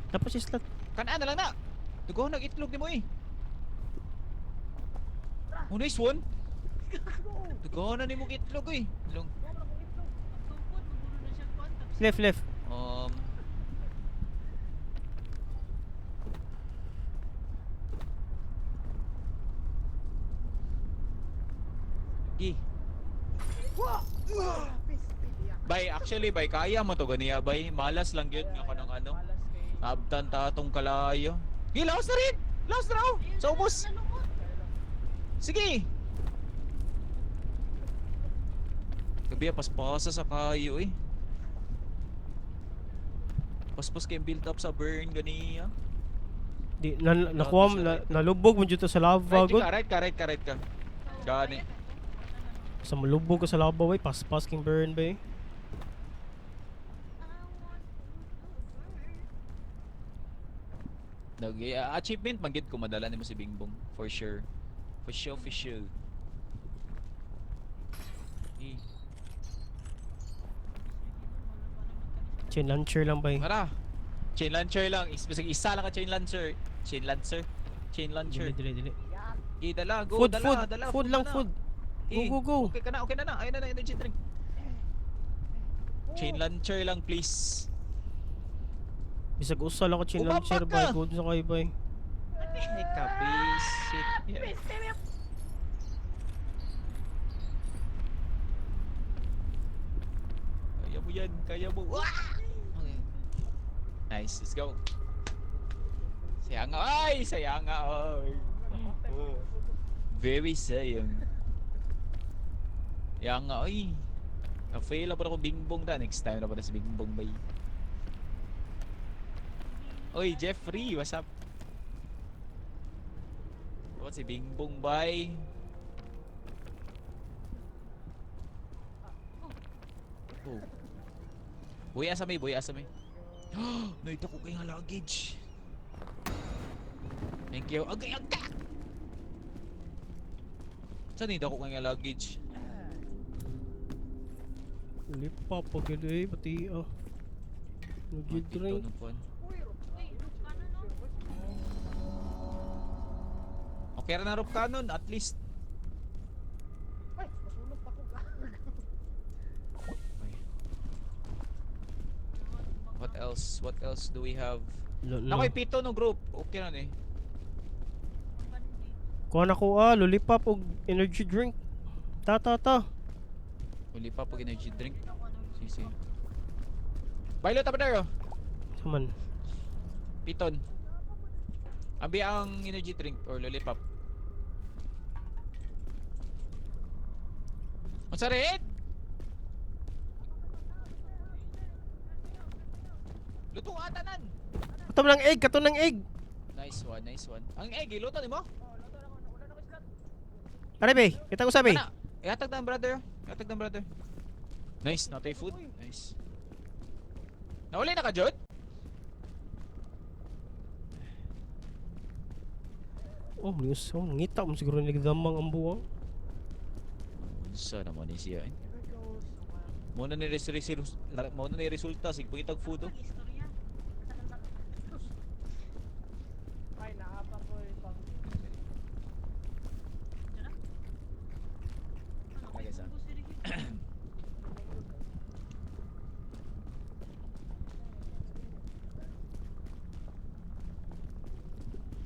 Tapos islat. Kanaan na lang na. Dugo nag itlog nimo eh. Oh, nice one. Dugo na nimo itlog eh. Long. Pagtungkod, magulo na siya kwan. Tapos Left, left. Gi. Bay, actually, bay, kaya mo to ganiya, bay. Malas lang yun nga kanang ano. Abtan ta atong kalayo. Gi, laos na rin! Laos na raw! Ayun, Sa ubos! nalungkot. Sige! Gabi, paspasa sa kayo eh. Paspas kay build up sa burn ganiya. Di na, nakuha mo, na, nalubog mo dito sa lava Right god. ka, right ka, right ka, right ka. Gani. Kaya ka to. Sa malubog ka sa lava way, paspas king burn bay. I want to burn. Nag achievement manggid ko madala nimo si Bingbong for sure. For sure, for sure. Eh, Chain launcher lang bay. Tara. Chain launcher lang. Bisag isa lang ka chain launcher. Chain launcher. Chain launcher. Dili, dili, dili. Eh, dala, go, Food, dala, food, dala, food lang, na. food. Go, Eh, go, go. Okay ka na, okay na na. Ayun na na, energy drink. Chain launcher lang, please. Bisag usa lang ka chain Umabak launcher bay. ka! Good sa kayo bay. Ay, kapisit. Yeah. Kaya mo yan, kaya mo. Ah! Okay. Nice, let's go. Sayang nga, ay! Sayang nga, ay. Oh. Very sayang. Yang nga, ay. Na-fail na pa ako bingbong da. Next time na pa na si bingbong bay. Oy, Jeffrey, what's up? What si Bingbong bay? Oh. Buya sa may, buya sa may. Naita ko kay nga luggage. Thank you. Okay, okay. Saan naita ko kay nga luggage? Lipa pa gid eh, pati ah. Energy Dito drink. nung kwan. Uy, paano no? Okay ra na rop kanon at least. Ay, masunog pa ko. Okay. What else? What else do we have? Lo, no. Ako'y pito no group. Okay na ni. Bandit. Kuha na ko ah, lollipop og energy drink. Ta ta ta. Uli pa pag energy drink. Sige, sige. Bailo ta pa Saman. Piton. Abi ang energy drink or lollipop. Unsa rin? Luto tanan. Kato ng egg, kato ng egg. Nice one, nice one. Ang egg, iluto nimo? Tara bay, kita ko sabi. Ana, ihatag na ang brother. Ihatag na ang brother. Nice, natay food. Nice. Nauli na ka, Jod? Oh, news. Oh, ngita mo siguro nagdamang ang buwang. Unsa naman ni siya eh. Muna ni muna ni resulta sig pangitag food oh. Pag-istorya. Ay, naapa ko yung pang... Ano, Okay, sir. gusto rin yun.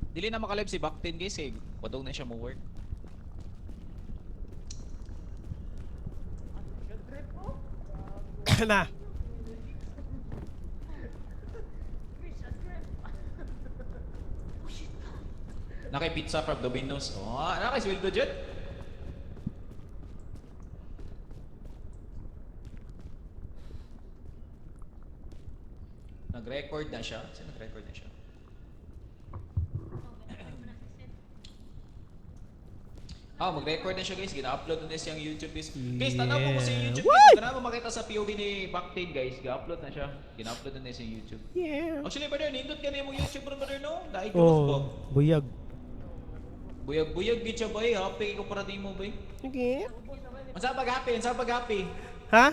Dili na makalive si Baktin guys eh. Padung na siya mo work. Na. Oh shit. Nakay pizza from Domino's. Oh, nakay sweldo dyan. Nag-record na siya. Sino nag-record na siya? Ah, mag-record na siya guys. Gina-upload na niya siyang YouTube guys. Guys, tanaw mo ko sa YouTube guys. Woo! Tanaw mo makita sa POV ni Baktin guys. Ga-upload na siya. Gina-upload na niya sa YouTube. Yeah. Actually, brother, nindot ka na yung YouTube bro, brother, no? Dahil oh. Oh, buyag. Buyag-buyag gid siya bay. Happy ko para di mo bay. Okay. Unsa pag happy? Unsa pag happy? Ha?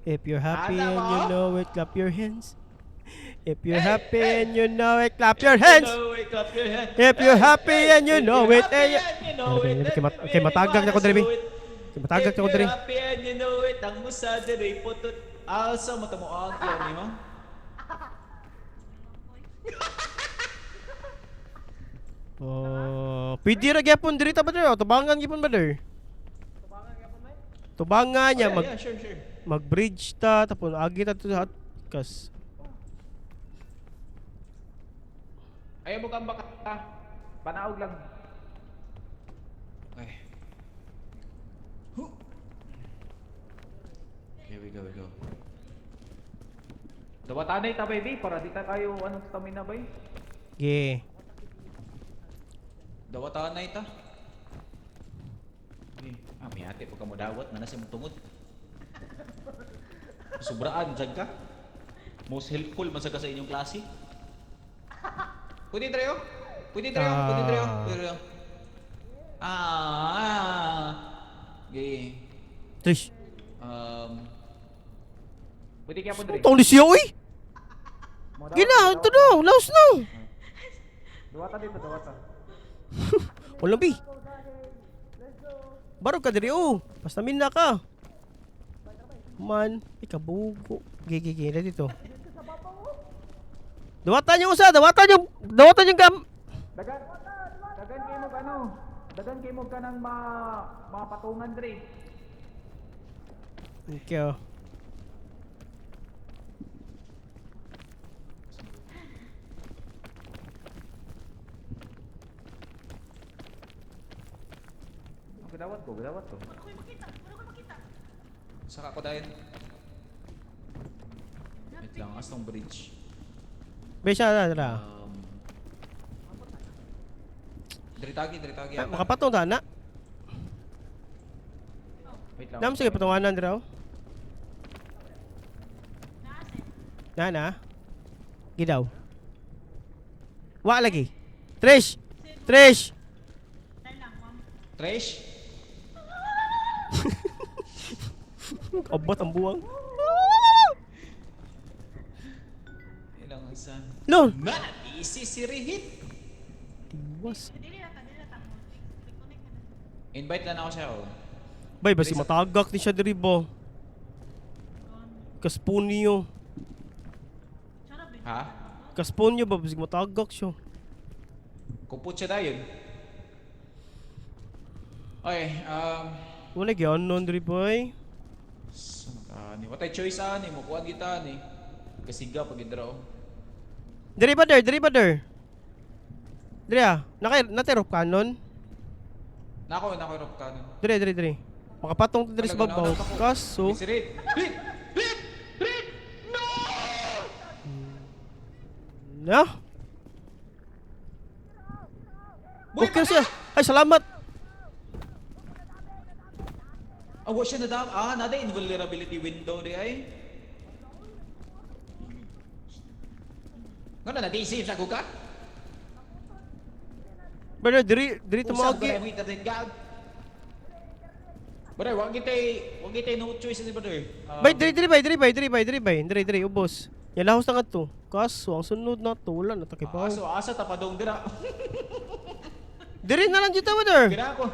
If you're happy Ana and mo? you know it, clap your hands. If you're happy and you know it, clap your hands. You know it, clap your hands. If you're happy and you If know you're it, happy eh, and you know Ano it, ba, then kay matagak na ko really diri, wanna show it. Kay matagak If na ko you're diri. happy and you know it, ang musa diri putot. Asa mo tamo ang ni mo? Oh, pwede ra gyapon diri ta ba der? Tubangan gyapon ba der? Tubangan niya Oh, yeah, mag yeah, sure, sure. mag-bridge ta tapos agi ta to sa kas. Ayaw mo kang baka. Panaog lang. Okay. Huh. Here we go, we go. Dawatanay ta baby para di ta kayo anong stamina bay. Ge. Dawatanay ta. Eh, ah, may ate pagka mo dawat, nga nasa mong tungod. Sobraan, dyan ka. Most helpful man sa ka sa inyong klase. Pwede tayo? Pwede tayo? Pwede tayo? Pwede tayo? Ah, okay. Trish. Pwede kaya po diri. Tong ni siya oy. Mo dawat, Gina, dawat. ito no, laos no. Dawata dito, dawata. Walang bi. Baro ka diri oh. Basta minna ka. Man, ikabugo. Ge ge ge, dito. Dawatan yung usa, dawatan yung gam. Dagan. Dagan kay mo ano? Dagan kay mo kanang ma mapatungan diri. Thank you. Okay, dawat ko, dawat ko. Wala ko'y makita. Wala ko'y makita. Saka ko dahil. Wait lang, astong bridge. Be siya na, tara. Dritagi, dritagi. Ah, makapatong ta na. Wait lang. Nam sige patunganan dira. oh. Na na. Gidaw. Wa lagi. Trish. Trish. Dahil lang, one. Trash? Abot ang buwang. Ilang isa. Lol. Man, easy si Rihit. Tiwas. Dili na ta, dili na ta. Reconnect ka na. Invite lang ako siya, oh. Bay, basi matagak ni siya diri ba? Kaspunyo. Charap eh. Ha? Kaspunyo ba basig matagak siya. Kupot siya dayon. Okay, Wala gyud non diri boy. Ani, what I choice ani mo kuan kita ani. Kasiga pag draw. Diri ba der? Diri ba der? Diri ah. Naka naterop kanon. Nako, nako rop kanon. Diri diri diri. Makapatong ta diri sa babaw. Kaso Si Rit. Rit! Rit! Rit! No! na. Buhay Okay siya. Ay salamat. Ah, wa siya nadam. Ah, nada invulnerability window di ay. Ngano na di save sa ka? Brother, diri diri Usab tumagi. ka na mo internet gag. Brother, wag gitay no choice ni brother. Bay, diri diri bay, diri bay, diri bay, diri bay, diri diri ubos. Yalahos na nga to. Kaso ang sunod na to wala na takipaw. Aso asa tapadong dira. Diri na lang dito brother. Gana ko.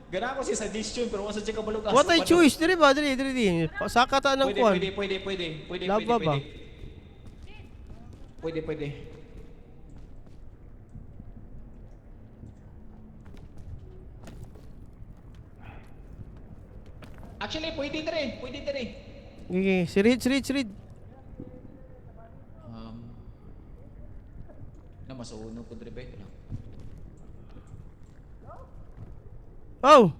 Gana ko si suggestion pero wasa siya kabalog asa. What I padong. choice diri ba diri diri diri. Saka ta ng Pwede, kuan. pwede, pwede, pwede, pwede, Lava pwede, ba? pwede. Pwede, pwede. Actually, pwede na rin. Pwede na rin. Okay, si Reed, si Reed, si Reed. Na masunog ko dre ba? Lang. Oh,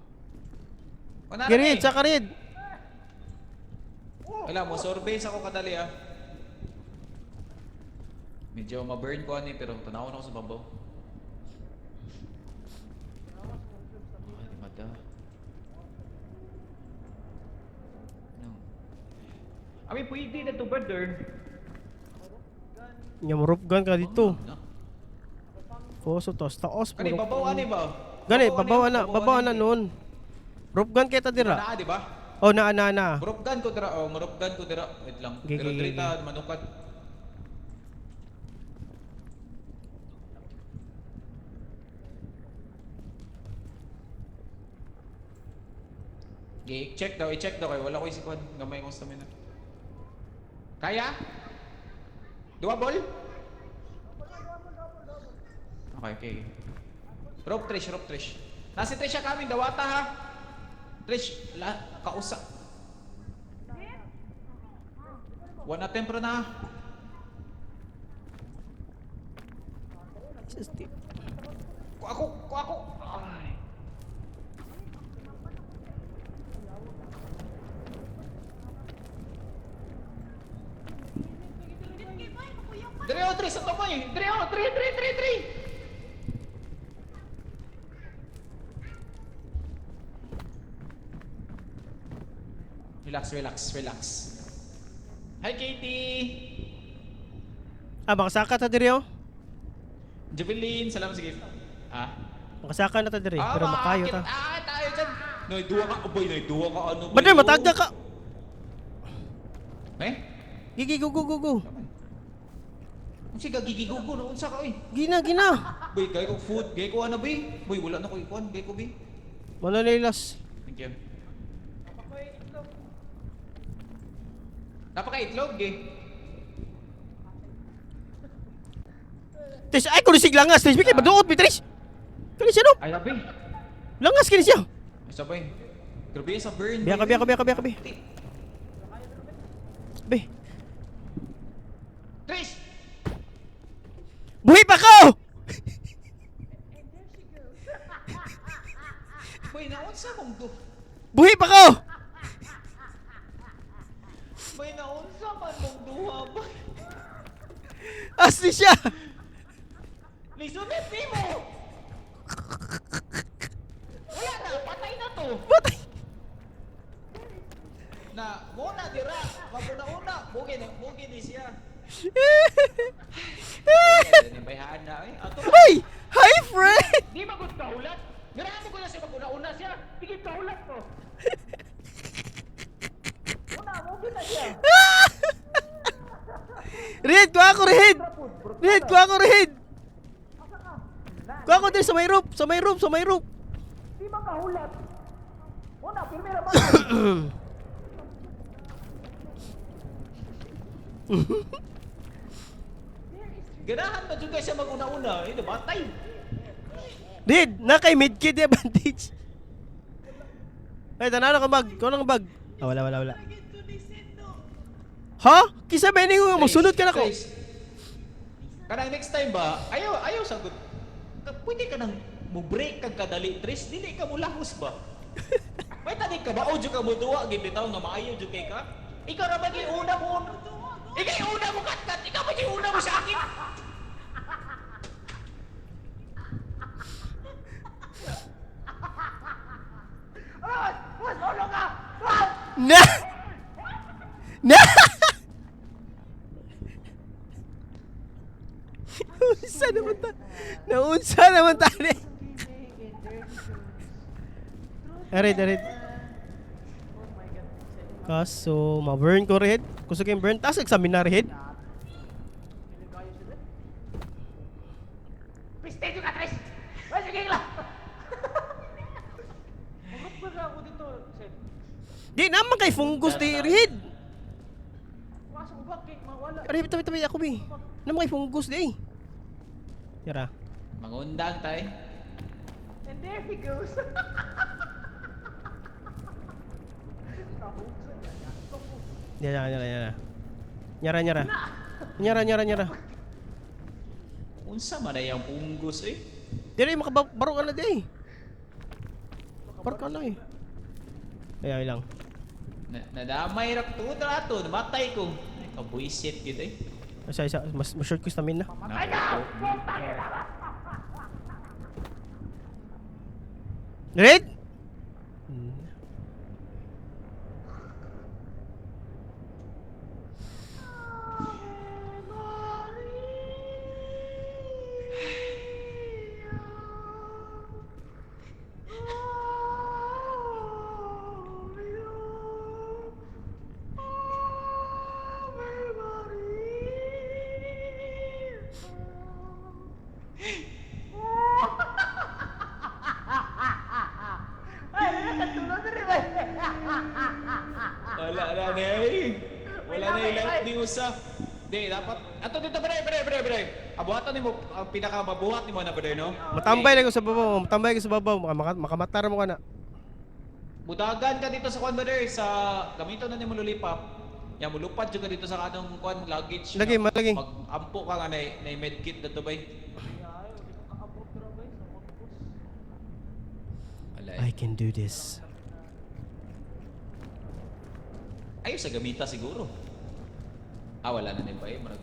Wala kay Reed, saka Reed. Wala mo, surveys ako kadali ah. Medyo ma-burn ko ani pero tanaw na ako sa babaw. Ay, di mata. No. Abi, pwede na to, brother. Nya mo rope gun ka dito. No? Koso tos taos. Kani, babaw ani ba? Gani, babaw ana, babaw ana noon. Rope gun kay ta dira. Naa, di ba? Oh, naa naa naa. Rope gun ko dira, oh, rope gun ko dira. Wait lang. Gigi, Pero gigi. diri ta manukat. Gi, check daw, i-check daw kay wala ko isikuan gamay kong stamina. Kaya? Doable? Okay, okay. Rope Trish, rope Trish. Nasi Trish kami, dawata ha. Trish, la, kausa. One attempt na. Ko ako, ko ako. Ay. Dre, oh, Trish, sa tomoy. Dre, oh, Dre, Dre, Dre, Dre. Relax, relax, relax. Hi, Katie. Ah, makasaka ta diri oh. Javelin, salamat sa gift. Ah? Makasaka na ta diri, pero makayo ta. Ah, tayo dyan. Noy, duwa ka. Oh, boy, noy, duwa ka. Ano, boy, Brother, oh. mataga ka. Eh? Gigi, go go go go. Unsa ka gigigugo no? Unsa ka oy? Gina, gina. Boy, gay ko food, gay ko ano boy? Boy, wala na ko ikuan, gay ko bi. Mano na ilas. Thank you. Napaka-itlog eh. Trish, ay kuno sig langas, Trish, bigay maduot mi Trish. Kani siya no? Ay, labi. Langas kini siya. Ay, sabay. Grabe sa burn. Biya ka, biya ka, biya ka, biya ka, biya. Be. Trish! Buhi pa ko. Boy, naunsa mong du. Buhi pa ko. Boy, naunsa man mong duha, boy. Asli siya. Lisunod ni mo! Wala na, patay na to. Patay. Na, muna dira, maguna-una, bugi na, bugi ni siya. Bayhaan na eh. Ato, Hoy! Hi, friend! di magud kahulat. Ganahan ko na siya maguna-una siya. Sige kahulat to. Una, bugi na siya. Red, kuha ako, Red! Red, kuha ako, Red! Kuha ako din sa may roof, sa may roof, sa may roof. Di man kahulat. Una, pirmera ba? Ganahan ba jud siya maguna-una? Eh, batay. Red, na kay medkit advantage. Ay, tanano ka bag. Kuha ng bag. Ah, wala, wala, wala. Ha? Kisa ba nga musunod ka na ko? Trace. Kanang next time ba, ayaw ayaw sagot. Pwede ka nang mo break kag kadali, Trace, dili ka mo lahos ba? May tanig ka ba? O ka mo duwa gid bitaw nga maayo jud kay ka. Ikaw ra ba gyud una mo? Ikaw yung una mo katkat, ikaw ba yung una mo sa akin? Na! Na! Naunsa naman ta. Naunsa naman ta ni. Arid, arid. Kaso, ma-burn ko rin. Gusto ko yung burn. Tapos examine na rin. Piste ka, Tres! Ay, sige lang! Magrupag ako dito, Seth. Di naman kay fungus di rin. Pasok ba kay mawala. Aray, tabi tabi ako bi. Naman kay fungus di eh. Tira. Mangundang tay. And there he goes. Nyara, nyara, nyara. Nyara, nyara. Nyara, nyara, nyara. Unsa man ay ang punggos eh? Dili makabaro ka na di. Baro ka na eh. Ay, ay lang. Na nadamay ra ko ato, namatay ko. Ay, kabuisit gid eh. Isa, isa. Mas, mas short ko stamina. Matay ka! Red? Wala na na eh. Wala na yung life ni usa. Di, dapat. Ato dito, pre, pre, pre, pre. Abuhatan nimo ang pinakamabuhat nimo na pre, no? Matambay lang ko sa babaw. Matambay ko sa babaw. Makamatara mo ka na. Budagan ka dito sa kwan, brother, sa gamito na nimo lulipap. Ya mulupad jud ka dito sa kanong kwan luggage. Lagi, malagi. Magampo ka nga na na medkit dito bay. Wala I eh. can do this. Ayaw sa gamita siguro. Ah, wala na ba eh. Marag...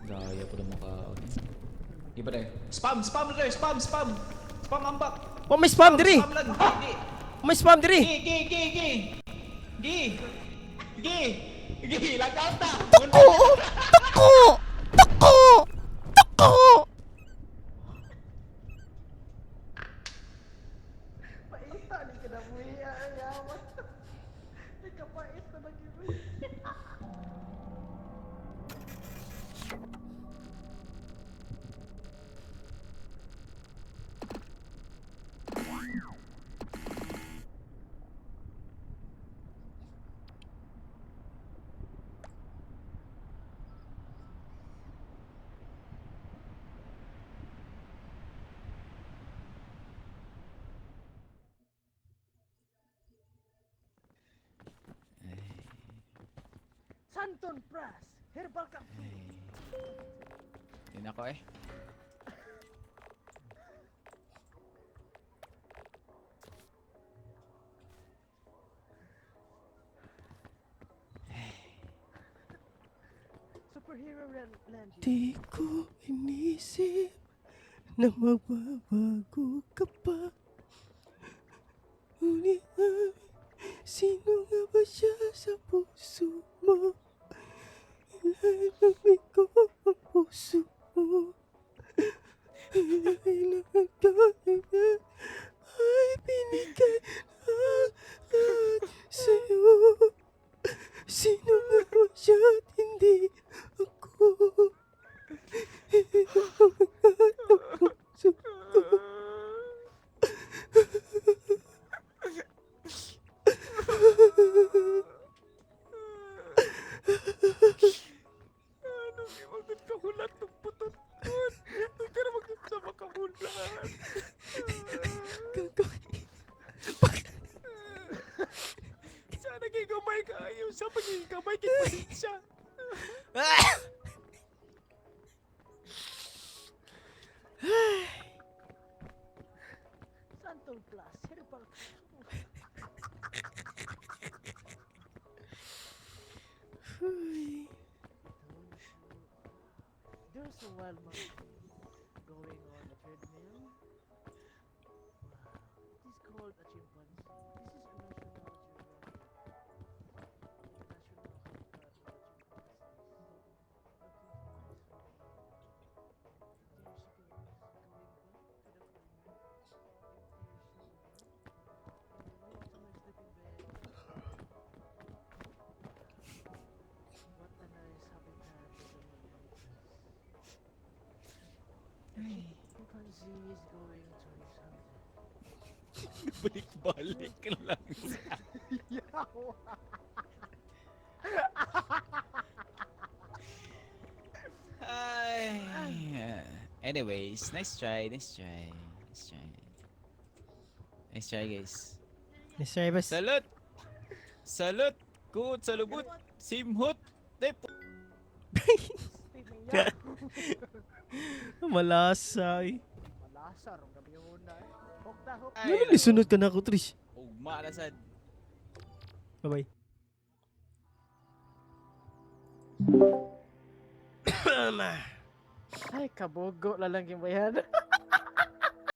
Gaya po na mukha. Di ba na Spam! Spam na Spam! Spam! Spam ambak! Oh, may spam diri! Spam lang! Di! May spam diri! Gi! Gi! Gi! Gi! Gi! Gi! Gi! Lagaw ta! Tuko! Tuko! Tuko! Tuko! Paita ni ka na buhi, ayawan. Nagkapait na nag-iwi. Santon Pras, Herbal Capsule. Yun ako eh. Superhero Landing. Di ko inisip na magbabago ka pa. Ngunit ay, sino nga ba siya sa puso mo? Ilalagay ko ang puso mo. Kailangan ka ay binigay ang lahat sa'yo. Sino nga ba siya at hindi ako? Puso ko. Ano magod ka hulat ng putot? Hindi ka na magod sa makahulat. Gagawin. Sana kay gamay kaayo sa pagiging gamay kay pasensya. Santon Plus, Herbal Capsule. Huy. There's a wild monkey going on a treadmill. Wow. It is called a chimpanzee. This is a National Geographic. National Habitat of chimpanzees. Looking for his friend. There she goes, going back to the corner. And there she goes. And then walk to my sleeping bed. What a nice habitat for the monkeys. Chimpanzee is going to his habitat. Balik-balik lang. Ay. Anyways, nice try, nice try. Nice try. Nice try, guys. Nice try, boss. Salute. Salute. Kuot sa lubot. Simhot. Dep. Malasa eh. Malasa rong gabi una eh. Hook na hook. Ano nisunod ka na ako, Trish? Ugma na sad. Bye-bye. Ay, kabugo lalang yung bayan.